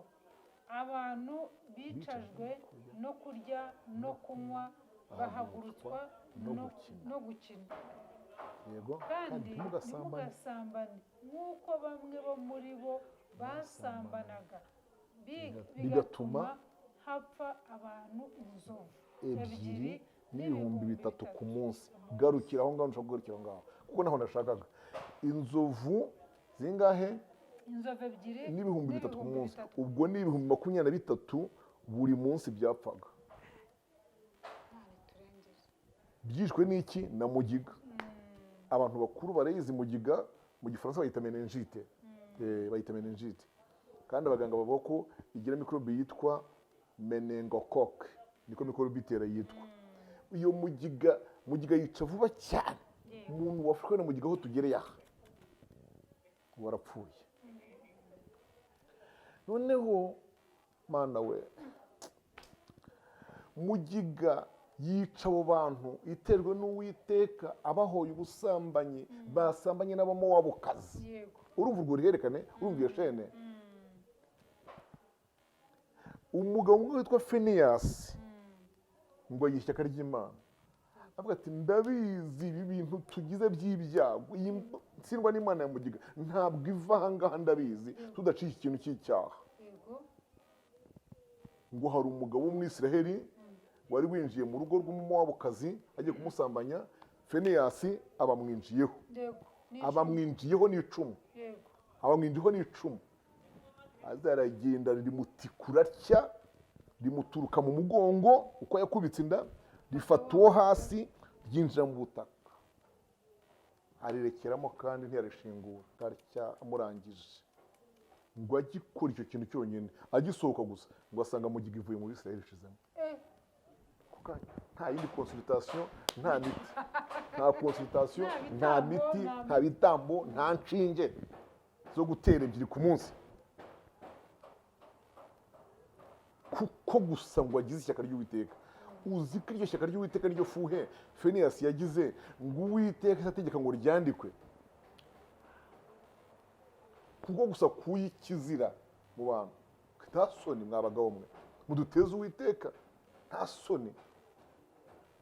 "Abantu bicajwe no kurya no kunywa, bahagurutswa no gukina." No gukina. Kandi Kandi ntimugasambane ntimugasambane nk'uko bamwe bo muri bo basambanaga, bigatuma bigatuma hapfa abantu inzovu 2 n'ibihumbi 3 ku munsi. Garukira aho ngaho, nshobora kugarukira aho ngaho kuko naho nashakaga. Inzovu zingahe? Inzovu 2 n'ibihumbi 3 ku munsi. 3. Ubwo ni 23,000 buri munsi byapfaga. Imana iturengere. Byishwe n'iki? Na mugiga. Abantu bakuru barayizi mugiga, mu Gifaransa bayita méningite. Bayita méningite, kandi abaganga bavuga ko igira mikorobe yitwa méningocoque, niko mikorobe itera yitwa. Iyo mugiga, mugiga yica vuba cyane. Umuntu wafashwe na mugiga aho tugereye aha warapfuye. Noneho Mana we, mugiga yica abo bantu iterwe n'Uwiteka abahoye ubusambanyi, basambanye n'Abamowabukazi. Urumva urwo ruhererekane, urumva iyo chaîne. Umugabo umwe witwa Finiyasi ngo yihe ishyaka ry'Imana, avuga ati: "Ndabizi, ibi bintu tugize by'ibyago, iyi ntsindwa n'Imana ya mugiga ntabwo iva aha ngaha, ndabizi, tudaciye ikintu cy'icyaha." Ngo hari umugabo w'Umwisiraheli wari winjiye mu rugo rw'Umumowabukazi agiye kumusambanya, Feniyasi abamwinjiyeho. N'icumu. Abamwinjiyeho n'icumu. Abamwinjiyeho n'icumu, aza aragenda rimutikura atya, rimuturuka mu mugongo uko yakubitse inda, rifata uwo hasi, ryinjira mu butaka. Arirekeramo kandi ntiyarishingura, amurangije ngo agikora icyo kintu cyonyine, agisohoka gusa ngo asanga mugiga ivuye mu Bisirayeli ishizemo. Nta yindi consultation, nta miti, nta consultation, nta miti, nta bitambo, nta nshinge zo gutera 2 ku munsi, kuko gusa ngo agize ishyaka ry'Uwiteka. Uzi ko iryo shyaka ry'Uwiteka niryo fuhe Finehasi yagize, ngo Uwiteka ategeka ngo ryandikwe, kuko gusa kuyi kizira mu bantu. Nta soni mwa bagabo mwe muduteze Uwiteka, nta soni.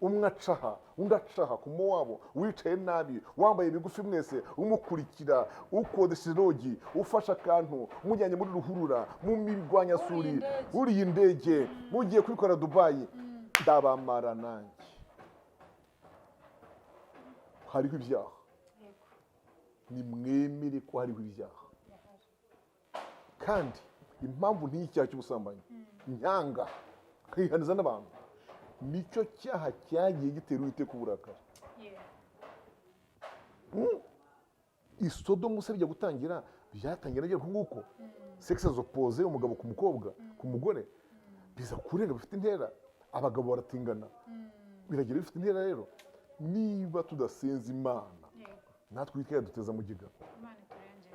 Umwe acaha undi acaha ku Mowabu, wicaye nabi, wambaye bigufi mwese, umukurikira, ukodesha irogi, ufashe akantu, mujyanye muri ruhurura, mu mirwanyasuri, uriye indege, mugiye kubikora Dubayi, ndabamara nanjye. Hariho ibyaha, nimwemere ko hariho ibyaha. Kandi impamvu ntiyi icyaha cy'ubusambanyi nyanga nkihaniza n'abantu, nicyo cyaha cyagiye gitera Uwiteka uburakari. Isodomu se bijya gutangira, byatangira nabyo nguko sexe zopose, umugabo ku mukobwa, ku mugore, biza kurenga bifite intera, abagabo baratingana, biragira bifite intera. Rero niba tudasenze Imana, natwe Uwiteka yaduteza mugiga.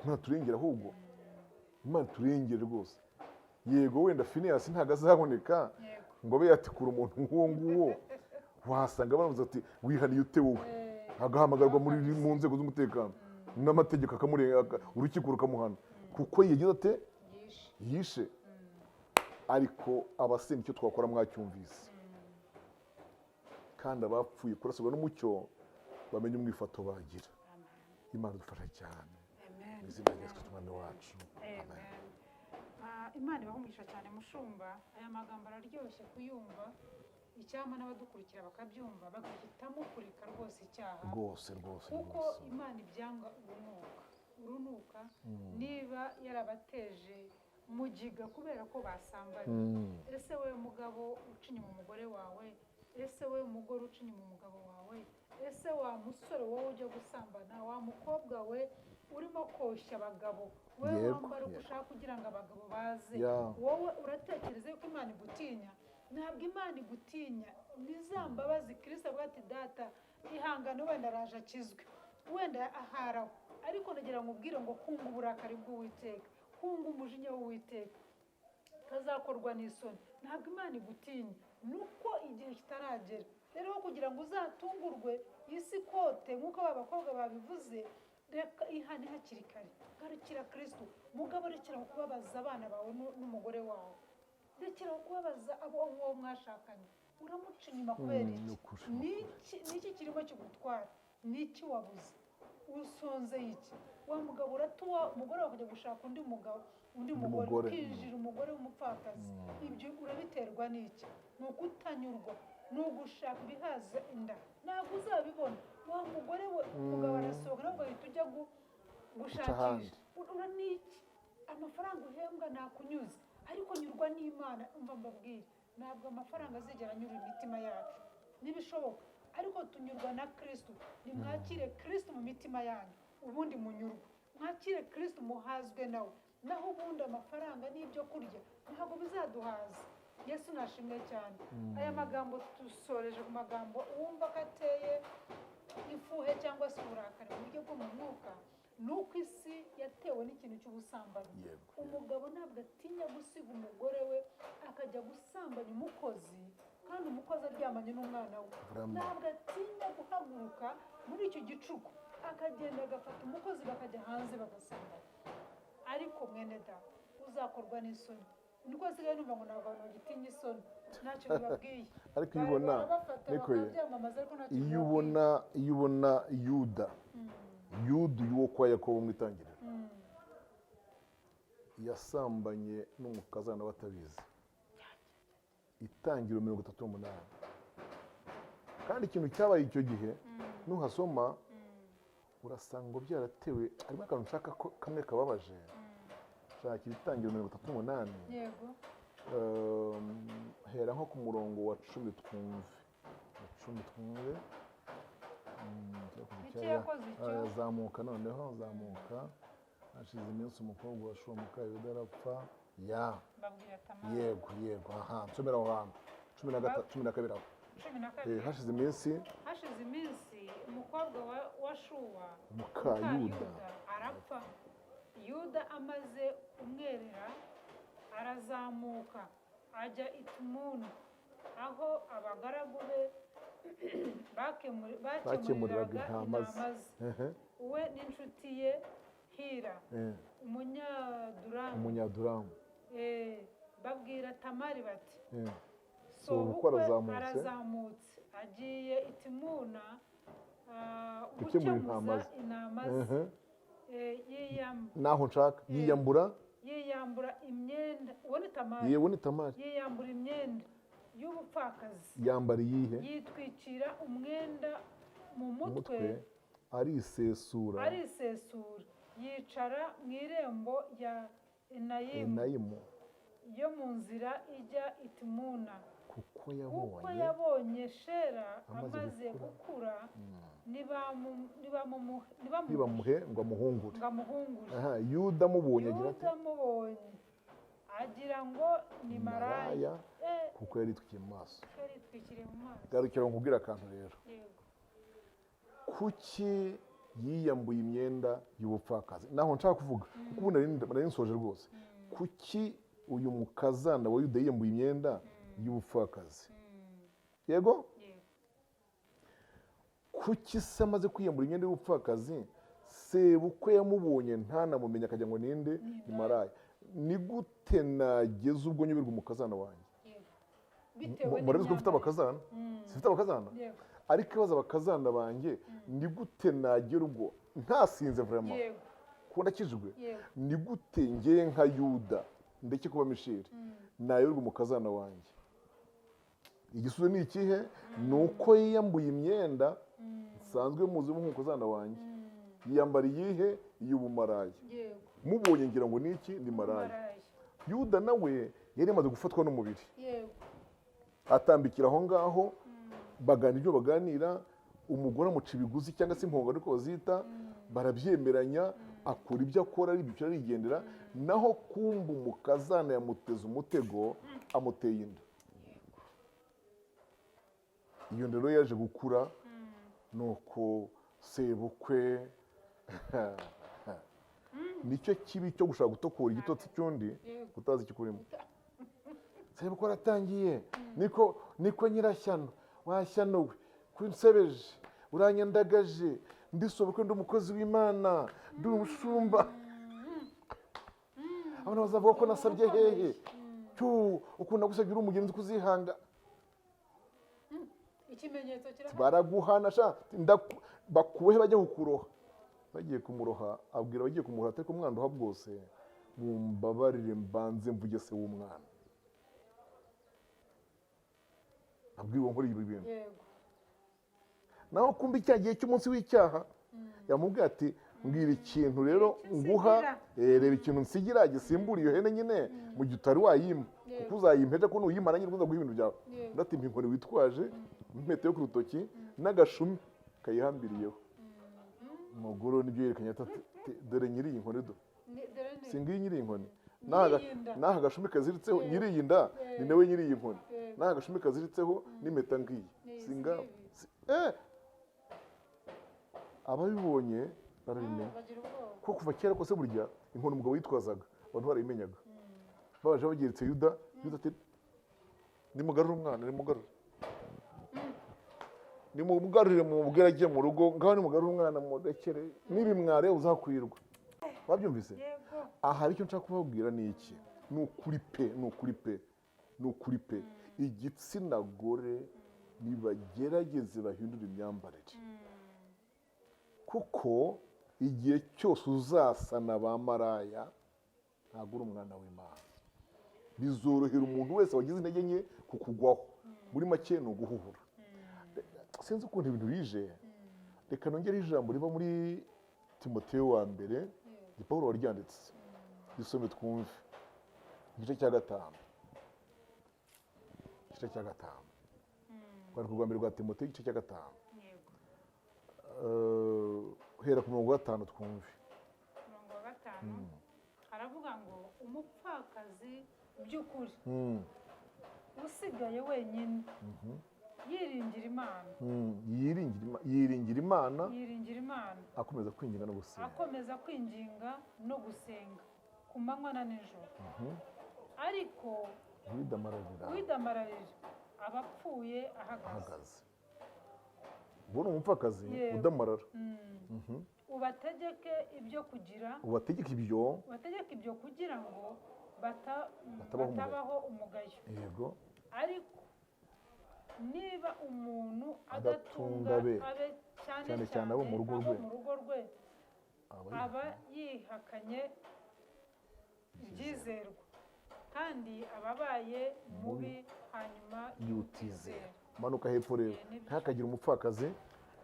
Imana turengera, ahubwo Imana turengere rwose. Yego wenda Finehasi ntabwo azaboneka ngo abe yatikura umuntu nk'uwo nguwo, wasanga baravuze ati wihaniye ute wowe, agahamagarwa mu nzego z'umutekano n'amategeko akamurenga, urukiko rukamuhana kuko yagize ate, yishe. Ariko abasenga icyo twakora mwacyumvise, kandi abapfuye kurasirwa n'umucyo bamenye umwifato bagira. Imana idufasha cyane mu izina rya Yesu Kristo Umwami wacu, amen. Imana ibahe umugisha cyane mushumba. Aya magambo araryoshye kuyumva, icyampa n'abadukurikira bakabyumva, bagahitamo kureka rwose icyaha rwose rwose, kuko Imana ibyanga urunuka urunuka. Niba yarabateje mugiga kubera ko basambanye, ese wowe mugabo uca inyuma umugore wawe, ese wowe mugore uca inyuma umugabo wawe, ese wa musore wowe ujya gusambana, wa mukobwa we urimo koshya abagabo, wowe wambara uko ushaka kugira ngo abagabo baze, wowe uratekereza yuko Imana igutinya? Ntabwo Imana igutinya. Ni za mbabazi Kristo avuga ati data ihangane, wenda araje akizwe, wenda aharaho, ariko nagira ngo ubwire ngo kunga uburakari bw'Uwiteka, kunga umujinya w'Uwiteka, kazakorwa n'isoni. Ntabwo Imana igutinya, nuko igihe kitaragera. Rero kugira ngo uzatungurwe isi kote nk'uko aba bakobwa babivuze, reka ihane hakiri kare, garukira Kristo. Mugabo rekera kubabaza abana bawe n'umugore wawe, rekera kubabaza abo uwo mwashakanye, uramuca inyuma kubera iki? Niki kirimo kigutwara? Niki wabuze? Usonze iki? Wa mugabo uratuwa umugore wawe akajya gushaka undi mugabo, undi mugore, ukinjira umugore w'umupfakazi. Ibyo urabiterwa n'iki? Ni ukutanyurwa, ni ugushaka ibihaza inda. Ntabwo uzabibona. Wa mugore we, umugabo arasohoka ntabwo ahita ujya gushakisha. Ura n'iki? Amafaranga uhembwa nakunyuze, ariko nyurwa n'Imana. Umva mbabwire, ntabwo amafaranga azigera anyura imitima yacu, nibishoboka, ariko tunyurwa na Kristo. Nimwakire Kristo mu mitima yanyu, ubundi munyurwe. Mwakire Kristo muhazwe nawe, naho ubundi amafaranga n'ibyo kurya ntabwo bizaduhaza. Yesu nashimwe cyane. Aya magambo dusoreje ku magambo wumva ko ateye ifuhe cyangwa se uburakari mu buryo bwo mu mwuka, ni uko isi yatewe n'ikintu cy'ubusambanyi. Umugabo ntabwo atinya gusiga umugore we akajya gusambanya umukozi, kandi umukozi aryamanye n'umwana we. Ntabwo atinya guhaguruka muri icyo gicuku akagenda agafata umukozi bakajya hanze bagasambana. Ariko mwene da uzakorwa n'isoni. Niko asigaye numva ngo ntabwo abantu bagitinya isoni, ntacyo bibabwiye. Ariko iyo ubona iyo ubona Yuda, Yuda uwo kwa Yakobo mu itangiriro, yasambanye n'umukazana batabizi, itangiriro 38. Kandi ikintu cyabaye icyo gihe nuhasoma urasanga byaratewe, harimo akantu nshaka ko kamwe kababaje. Shakira itangiriro 38. Yego. Hera nko ku murongo wa 10 twumve. Wa 10 twumve. Icyo yakoze icyo. Zamuka noneho, zamuka. Hashize iminsi umukobwa wa Shuwa muka Yuda arapfa. Ya. Babwira Tamari. Yego, yego. Aha, nsomera aho hantu. 13, 12 aho. Cumi na Eh, kabiri. Hashize iminsi Hashize iminsi umukobwa wa Shuwa muka muka Yuda Yuda arapfa. Yuda amaze kumwerera arazamuka ajya i Timuna, aho abagaragu be bakemuriraga bakemuriraga intama ze. intama ze, Ehe, we n'inshuti ye Hira Umunyaduramu. Umunyaduramu. Babwira Tamari bati: Sobukwe "Sobukwe arazamutse. arazamutse agiye i Timuna gukemura intama gukemuza ze. intama ze." Naho nshaka yiyambura. Yiyambura imyenda. Uwo ni Tamari. Yewe, ni Tamari. Yiyambura imyenda y'ubupfakazi. Yambara iyihe? Yitwikira umwenda mu mutwe. Umutwe, arisesura. Arisesura, yicara mu irembo rya Enayimu Enayimu yo mu nzira ijya i Timuna, kuko kuko yabonye yabonye Shera amaze amaze gukura. gukura, ntibamuhe ntibamuhe ngo amuhungure. Ngo amuhungure. Aha, Yuda amubonye agira ati Yuda amubonye agira ngo ni maraya. Maraya, kuko yari yitwikiye mu maso. Kuko yari yitwikiriye mu maso. Garukira nkubwire akantu rero. Yego. Kuki yiyambuye imyenda y'ubupfakazi? Naho nshaka kuvuga, kuko ubu nari nsoje rwose. Kuki uyu mukazana wa Yuda yiyambuye imyenda y'ubupfakazi? Yego. Yego. Kuki se amaze kwiyambura imyenda y'ubupfakazi, sebukwe yamubonye ntanamumenye, akajya ngo ninde? Ni maraya. Ni gute nageze ubwo nyoberwa umukazana wanjye? Yego, bitewe Murabizi ko mfite n'imyambarire. abakazana. Sifite abakazana? Yego. Ariko ibibazo, abakazana banjye, ni gute nagera ubwo ntasinze vraiment, kuko ndakijijwe? Ni gute ngewe nka Yuda, ndeke kuba Misheri, nayoberwa umukazana wanjye? Igisubizo ni ikihe? Ni uko yiyambuye imyenda nsanzwe muzi nk'umukazana wanjye. Yiyambara iyihe? Iy'ubumaraya. Mubonye ngira ngo ni iki? Ni maraya. Maraya. Yuda nawe yari yamaze gufatwa n'umubiri, atambikira aho ngaho, baganira ibyo baganira, umugore amuca ibiguzi cyangwa se impongano ariko bazita, barabyemeranya, akora ibyo akora, aribyo arigendera. Naho kumba umukazana yamuteze umutego, amuteye inda. Iyo nda rero yaje gukura, nuko sebukwe, nicyo kibi cyo gushaka gutokora igitotsi cy'undi utazi icyo urimo. Sebukwe aratangiye: "Niko, niko nyirashyano, washyano we, kunsebeje, uranyandagaje, ndi sobukwe, ndi umukozi w'Imana, ndi umushumba, abantu bazavuga ko nasabye hehe? Cyu ukuntu nagusabye uri umugenzi kuzihanga." Ikimenyetso kirahari. Baraguhana sha, bakubohe bajya kukuroha. Bagiye kumuroha, abwira abagiye kumuroha ati: "Ariko mwandoha bwose, mumbabarire mbanze mvuge se w'umwana, abwira uwo nkora ibi bintu." Naho kumva icya gihe cy'umunsi w'icyaha, yamubwiye ati: "Mbwira ikintu rero Icyo nguha." nsigira. Reba ikintu nsigira gisimbura iyo hene nyine mu gihe utari wayimpa, kuko uzayimpa ejo, ko nuyimara nyine uzaguha ibintu byawe. Ndatimpa inkoni witwaje, impeta yo ku rutoki n'agashumi kayihambiriyeho. Umugore we nibyo yerekanye ati: "Dore nyiri iyi nkoni do." Dore ni Si ngiyi nyiri iyi nkoni? Nyiri iyi nda. N'aka gashumi kaziritseho, nyiri iyi nda ni nawe nyiri iyi nkoni, n'aka gashumi kaziritseho n'impeta ngiyi. Ni Si ngabo? izi. Ababibonye barabimenya. Bagira ubwoba. Kuko kuva kera kose burya inkoni umugabo yitwazaga abantu barayimenyaga. Babaje bageretse Yuda, Yuda ati: "Nimugarure umwana, nimugarure, nimugarurire, mumubwire ajye mu rugo. Ngaho nimugarure umwana, murekere nibimware uzakwirwa." Babyumvise? Yego. Aha icyo nshaka kubabwira ni iki? Ni ukuri pe, ni ukuri pe, ni ukuri pe, igitsina gore nibagerageze bahindure imyambarire, kuko igihe cyose uzasana ba maraya ntabwo uri umwana w'Imana. Bizorohera umuntu wese wagize intege nke kukugwaho. Muri make ni uguhuhura. Sinzi ukuntu ibintu bije. Reka nongere ijambo riva muri Timoteyo wa mbere, ni Paul waryanditse, dusome twumve. Igice cya 5, igice cya 5, urwandiko rwa mbere rwa Timoteyo, igice cya 5. Yego. Hera ku murongo wa 5 twumve. Umurongo wa 5 haravuga ngo umupfakazi by'ukuri usigaye wenyine yiringira Imana. Yiringira Imana, yiringira Imana, akomeza kwinginga no gusenga, akomeza kwinginga no gusenga ku manywa na nijoro. Ariko uwidamararira, uwidamararira aba apfuye ahagaze. Ahagaze. Ubu ni umupfakazi Yewe. udamarara. Ubategeke ibyo kugira, ubategeka ibyo, ubategeke ibyo kugira ngo batabaho umugayo. Batabaho umugayo. Ariko niba umuntu adatunga adatunga abe, abe, cyane cyane cyane abo mu rugo abo rwe, mu rugo rwe, aba aba yihakanye ibyizerwa kandi aba abaye mubi hanyuma y'utizera. Manuka hepfo rero. Nibyo. Ntihakagire umupfakazi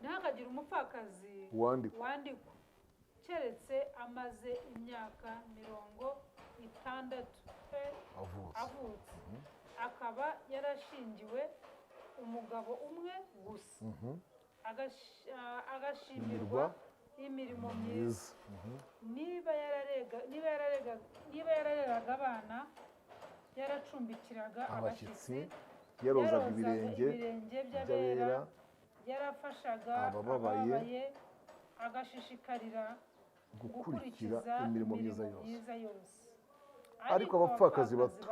Ntihakagire umupfakazi wandikwa, wandikwa keretse amaze imyaka 60 pe avutse, avutse, akaba yarashingiwe umugabo umwe gusa, agashimirwa imirimo myiza, myiza. Niba yarareraga abana, yaracumbikiraga abashyitsi, abashyitsi, yarozaga ibirenge ibirenge by'abera, by'abera, yarafashaga abababaye, abababaye, agashishikarira gukurikira gukurikiza imirimo myiza yose. Myiza yose. Ariko abapfakazi bato,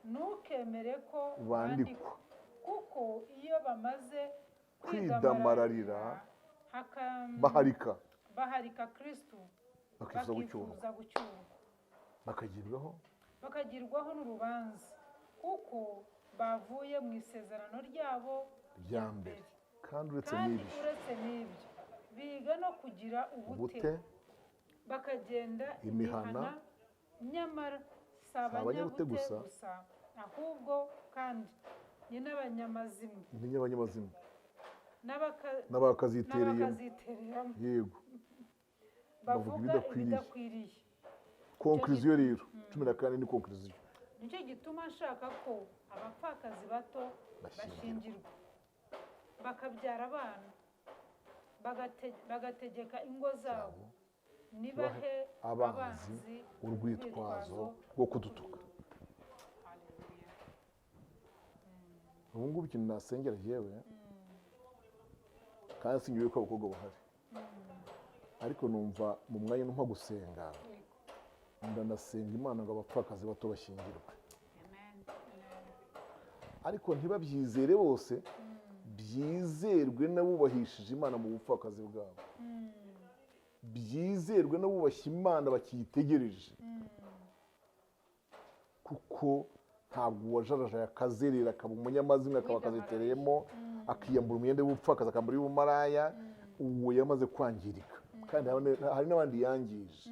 ntukemere ko bandikwa, bandikwa, kuko iyo bamaze kwidamararira, baharika, baharika Kristu, bakifuza gucyurwa, bakifuza gucyurwa, bakagibwaho, bakagirwaho n'urubanza kuko bavuye mu isezerano ryabo rya mbere. Kandi uretse kandi n'ibyo, uretse n'ibyo biga no kugira ubute, ubute, bakagenda imihana, imihana, nyamara si abanyabute abanyabute gusa, gusa, ahubwo kandi ni n'abanyamazimwe, ni n'abanyamazimwe n'abakazitereyemo, n'abakazitereramo, yego, bavuga bavuga ibidakwiriye. Ibidakwiriye. Conclusion rero, 14 ni conclusion. Nicyo gituma nshaka ko abapfakazi bato bashyingirwa, bashyingirwa, bakabyara abana, bagategeka ingo zabo, nibahe abanzi abanzi urwitwazo rwo kudutuka. Haleluya. Ubu ngubu ikintu nasengera yewe, kandi sinyobewe ko abakobwa bahari, ariko numva mu mwanya nko gusenga, ndanasenga Imana ngo abapfakazi bato bashyingirwe, Amen. ariko ntibabyizere bose, byizerwe n'abubahishije Imana mu bupfakazi bwabo, byizerwe n'abubashye Imana bakiyitegereje, kuko ntabwo uwajarajaye akazerera akaba umunyamazimwe akaba akazitereyemo, akiyambura umwenda w'ubupfakazi akambara iy'ubumaraya, uwo yamaze kwangirika, kandi hari n'abandi yangije.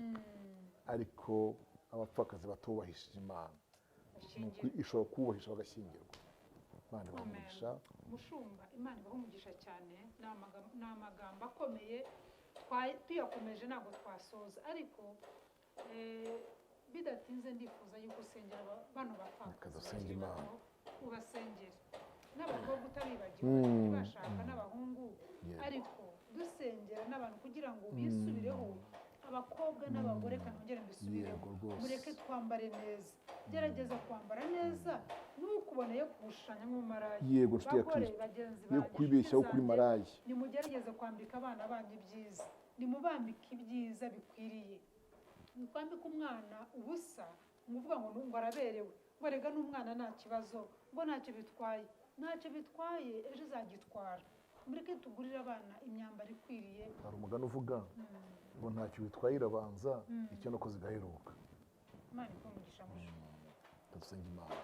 Ariko abapfakazi batubahishije Imana, ni ukuri ishobora kububahisha bagashyingirwa. Imana ibahe umugisha. Mushumba, Imana ibahe umugisha cyane. Ni amagambo akomeye, tuyakomeje ntabwo twasoza, ariko bidatinze ndifuza yuko usengera bano Reka bapfakazi dusenge bakiri Imana. bato, ubasengere, n'abakobwa utabibagiwe bashaka, n'abahungu, ariko dusengera n'abantu kugira ngo bisubireho, abakobwa n'abagore. Kandi nongere mbisubireho, Yego rwose. mureke twambare neza, gerageza kwambara neza, ntukuboneye kuwushushanya nk'umumaraya. Yego, nshuti ya Bagore Kristo, bagenzi yo banjye, kwibeshyaho inshuti kuri zanjye, maraya. Nimugerageze kwambika abana banyu ibyiza, nimubambike ibyiza bikwiriye. Ntikwambika umwana ubusa ngo uvuga ngo araberewe, ngo erega n'umwana nta kibazo, ngo ntacyo bitwaye. Ntacyo bitwaye, ejo uzagitwara. Mureke tugurire abana imyambaro ikwiriye. Hari umugani uvuga ngo ntacyo bitwaye irabanza, icyo nakoze igaheruka. Imana iguhe umugisha, mushumba. Dusenga Imana.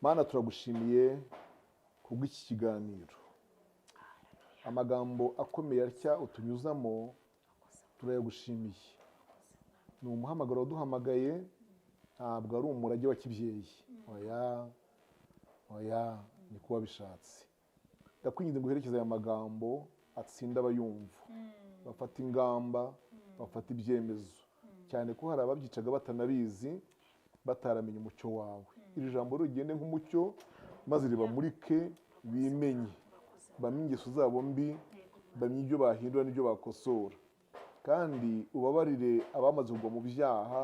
Mana, turagushimiye kubw'iki kiganiro, amagambo akomeye atya utunyuzamo, turayagushimiye. Ni umuhamagaro waduhamagaye, ntabwo ari umurage wa kibyeyi, oya, oya, ni ko wabishatse. Ndakwinginze ngo uherekeze aya magambo, atsinde abayumva, bafata ingamba, bafata ibyemezo, cyane ko hari ababyicaga batanabizi, bataramenya umucyo wawe. Iri jambo rigende nk'umucyo, maze ribamurike, bimenye, bamenye ingeso zabo mbi. Bamenye ibyo bahindura n'ibyo bakosora, kandi ubabarire abamaze kugwa mu byaha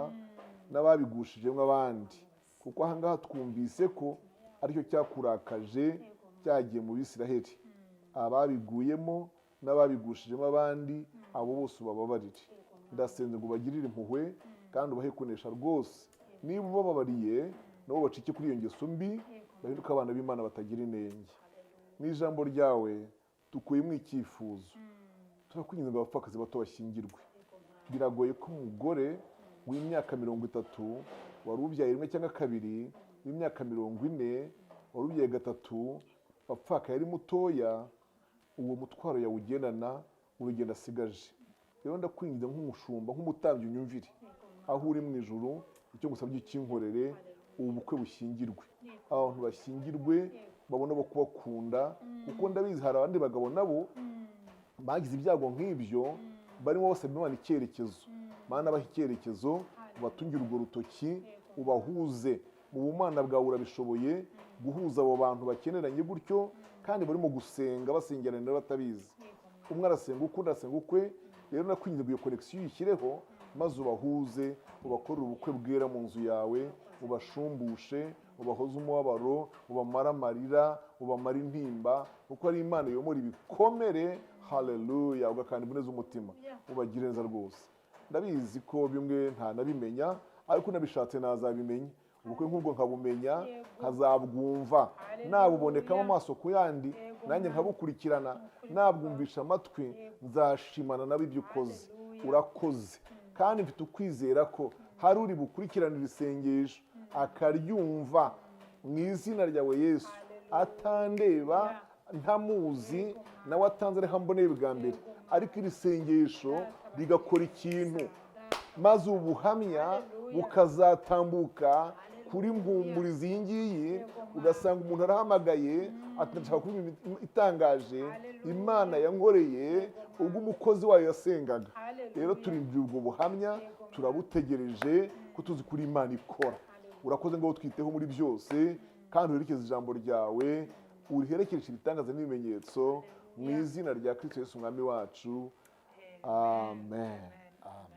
n'ababigushijemo abandi, kuko ahangaha twumvise ko aricyo cyakurakaje cyagiye mu Bisiraheli. Ababiguyemo n'ababigushijemo abandi, abo bose ubababarire. Ndasenze ngo ubagirire impuhwe kandi ubahe kunesha rwose. Niba ubababariye, nabo bacike kuri iyo ngeso mbi, bahinduke abana b'Imana batagira inenge. Mu ijambo ryawe dukuyemo icyifuzo. Turakwinginze ngo abapfakazi bato bashyingirwe. Biragoye ko umugore w'imyaka 30 wari ubyaye rimwe cyangwa kabiri, w'imyaka 40 wari ubyaye gatatu, wapfakaye ari mutoya, uwo mutwaro yawugendana urugendo asigaje. Rero ndakwinginze nk'umushumba, nk'umutambyi, unyumvire aho uri mu ijuru, icyo ngusabye ukinkorere, ubu bukwe bushyingirwe, abantu bashyingirwe, babone abo kubakunda, kuko ndabizi hari abandi bagabo nabo bagize ibyago nk'ibyo, barimo basaba Imana icyerekezo. Mana, baha icyerekezo, ubatungire urwo rutoki, ubahuze mu bumana bwawe. Urabishoboye guhuza abo bantu bakeneranye gutyo, kandi barimo gusenga, basengerana batabizi. Umwe arasenga ukwe, undi arasenga ukwe. Rero nakwinginze ngo iyo connexion uyishyireho, maze ubahuze, ubakorere ubukwe bwera mu nzu yawe, ubashumbushe, ubahoze umubabaro, ubamare amarira, ubamare intimba, kuko ari Imana yomora ibikomere. Haleluya! Ugakanda imvune z'umutima, ubagire neza rwose. Ndabizi ko bimwe ntanabimenya, ariko nabishatse nazabimenya. Ubukwe nk'ubwo nkabumenya, nkazabwumva, nabubonekamo amaso ku yandi, nanjye nkabukurikirana, nabwumvisha amatwi, nzashimana nabo ibyo ukoze. Urakoze, kandi mfite ukwizera ko hari uri bukurikiranire isengesho akaryumva mu izina ryawe Yesu, atandeba, ntamuzi, nawe atanze reka mboneye bwa mbere, ariko iri sengesho rigakora ikintu, maze ubu buhamya bukazatambuka kuri Mpumurizi iyi ngiyi, ugasanga umuntu arahamagaye ati: "Ndashaka kuba itangaje Imana yankoreye ubwo umukozi wayo yasengaga." Rero turindiriye ubwo buhamya, turabutegereje, ko tuzi kuri Imana ikora. Urakoze ngo twiteho muri byose, kandi uherekeze ijambo ryawe, uriherekereshe ibitangaza n'ibimenyetso, mu izina rya Kristo Yesu Umwami wacu, amen, amen.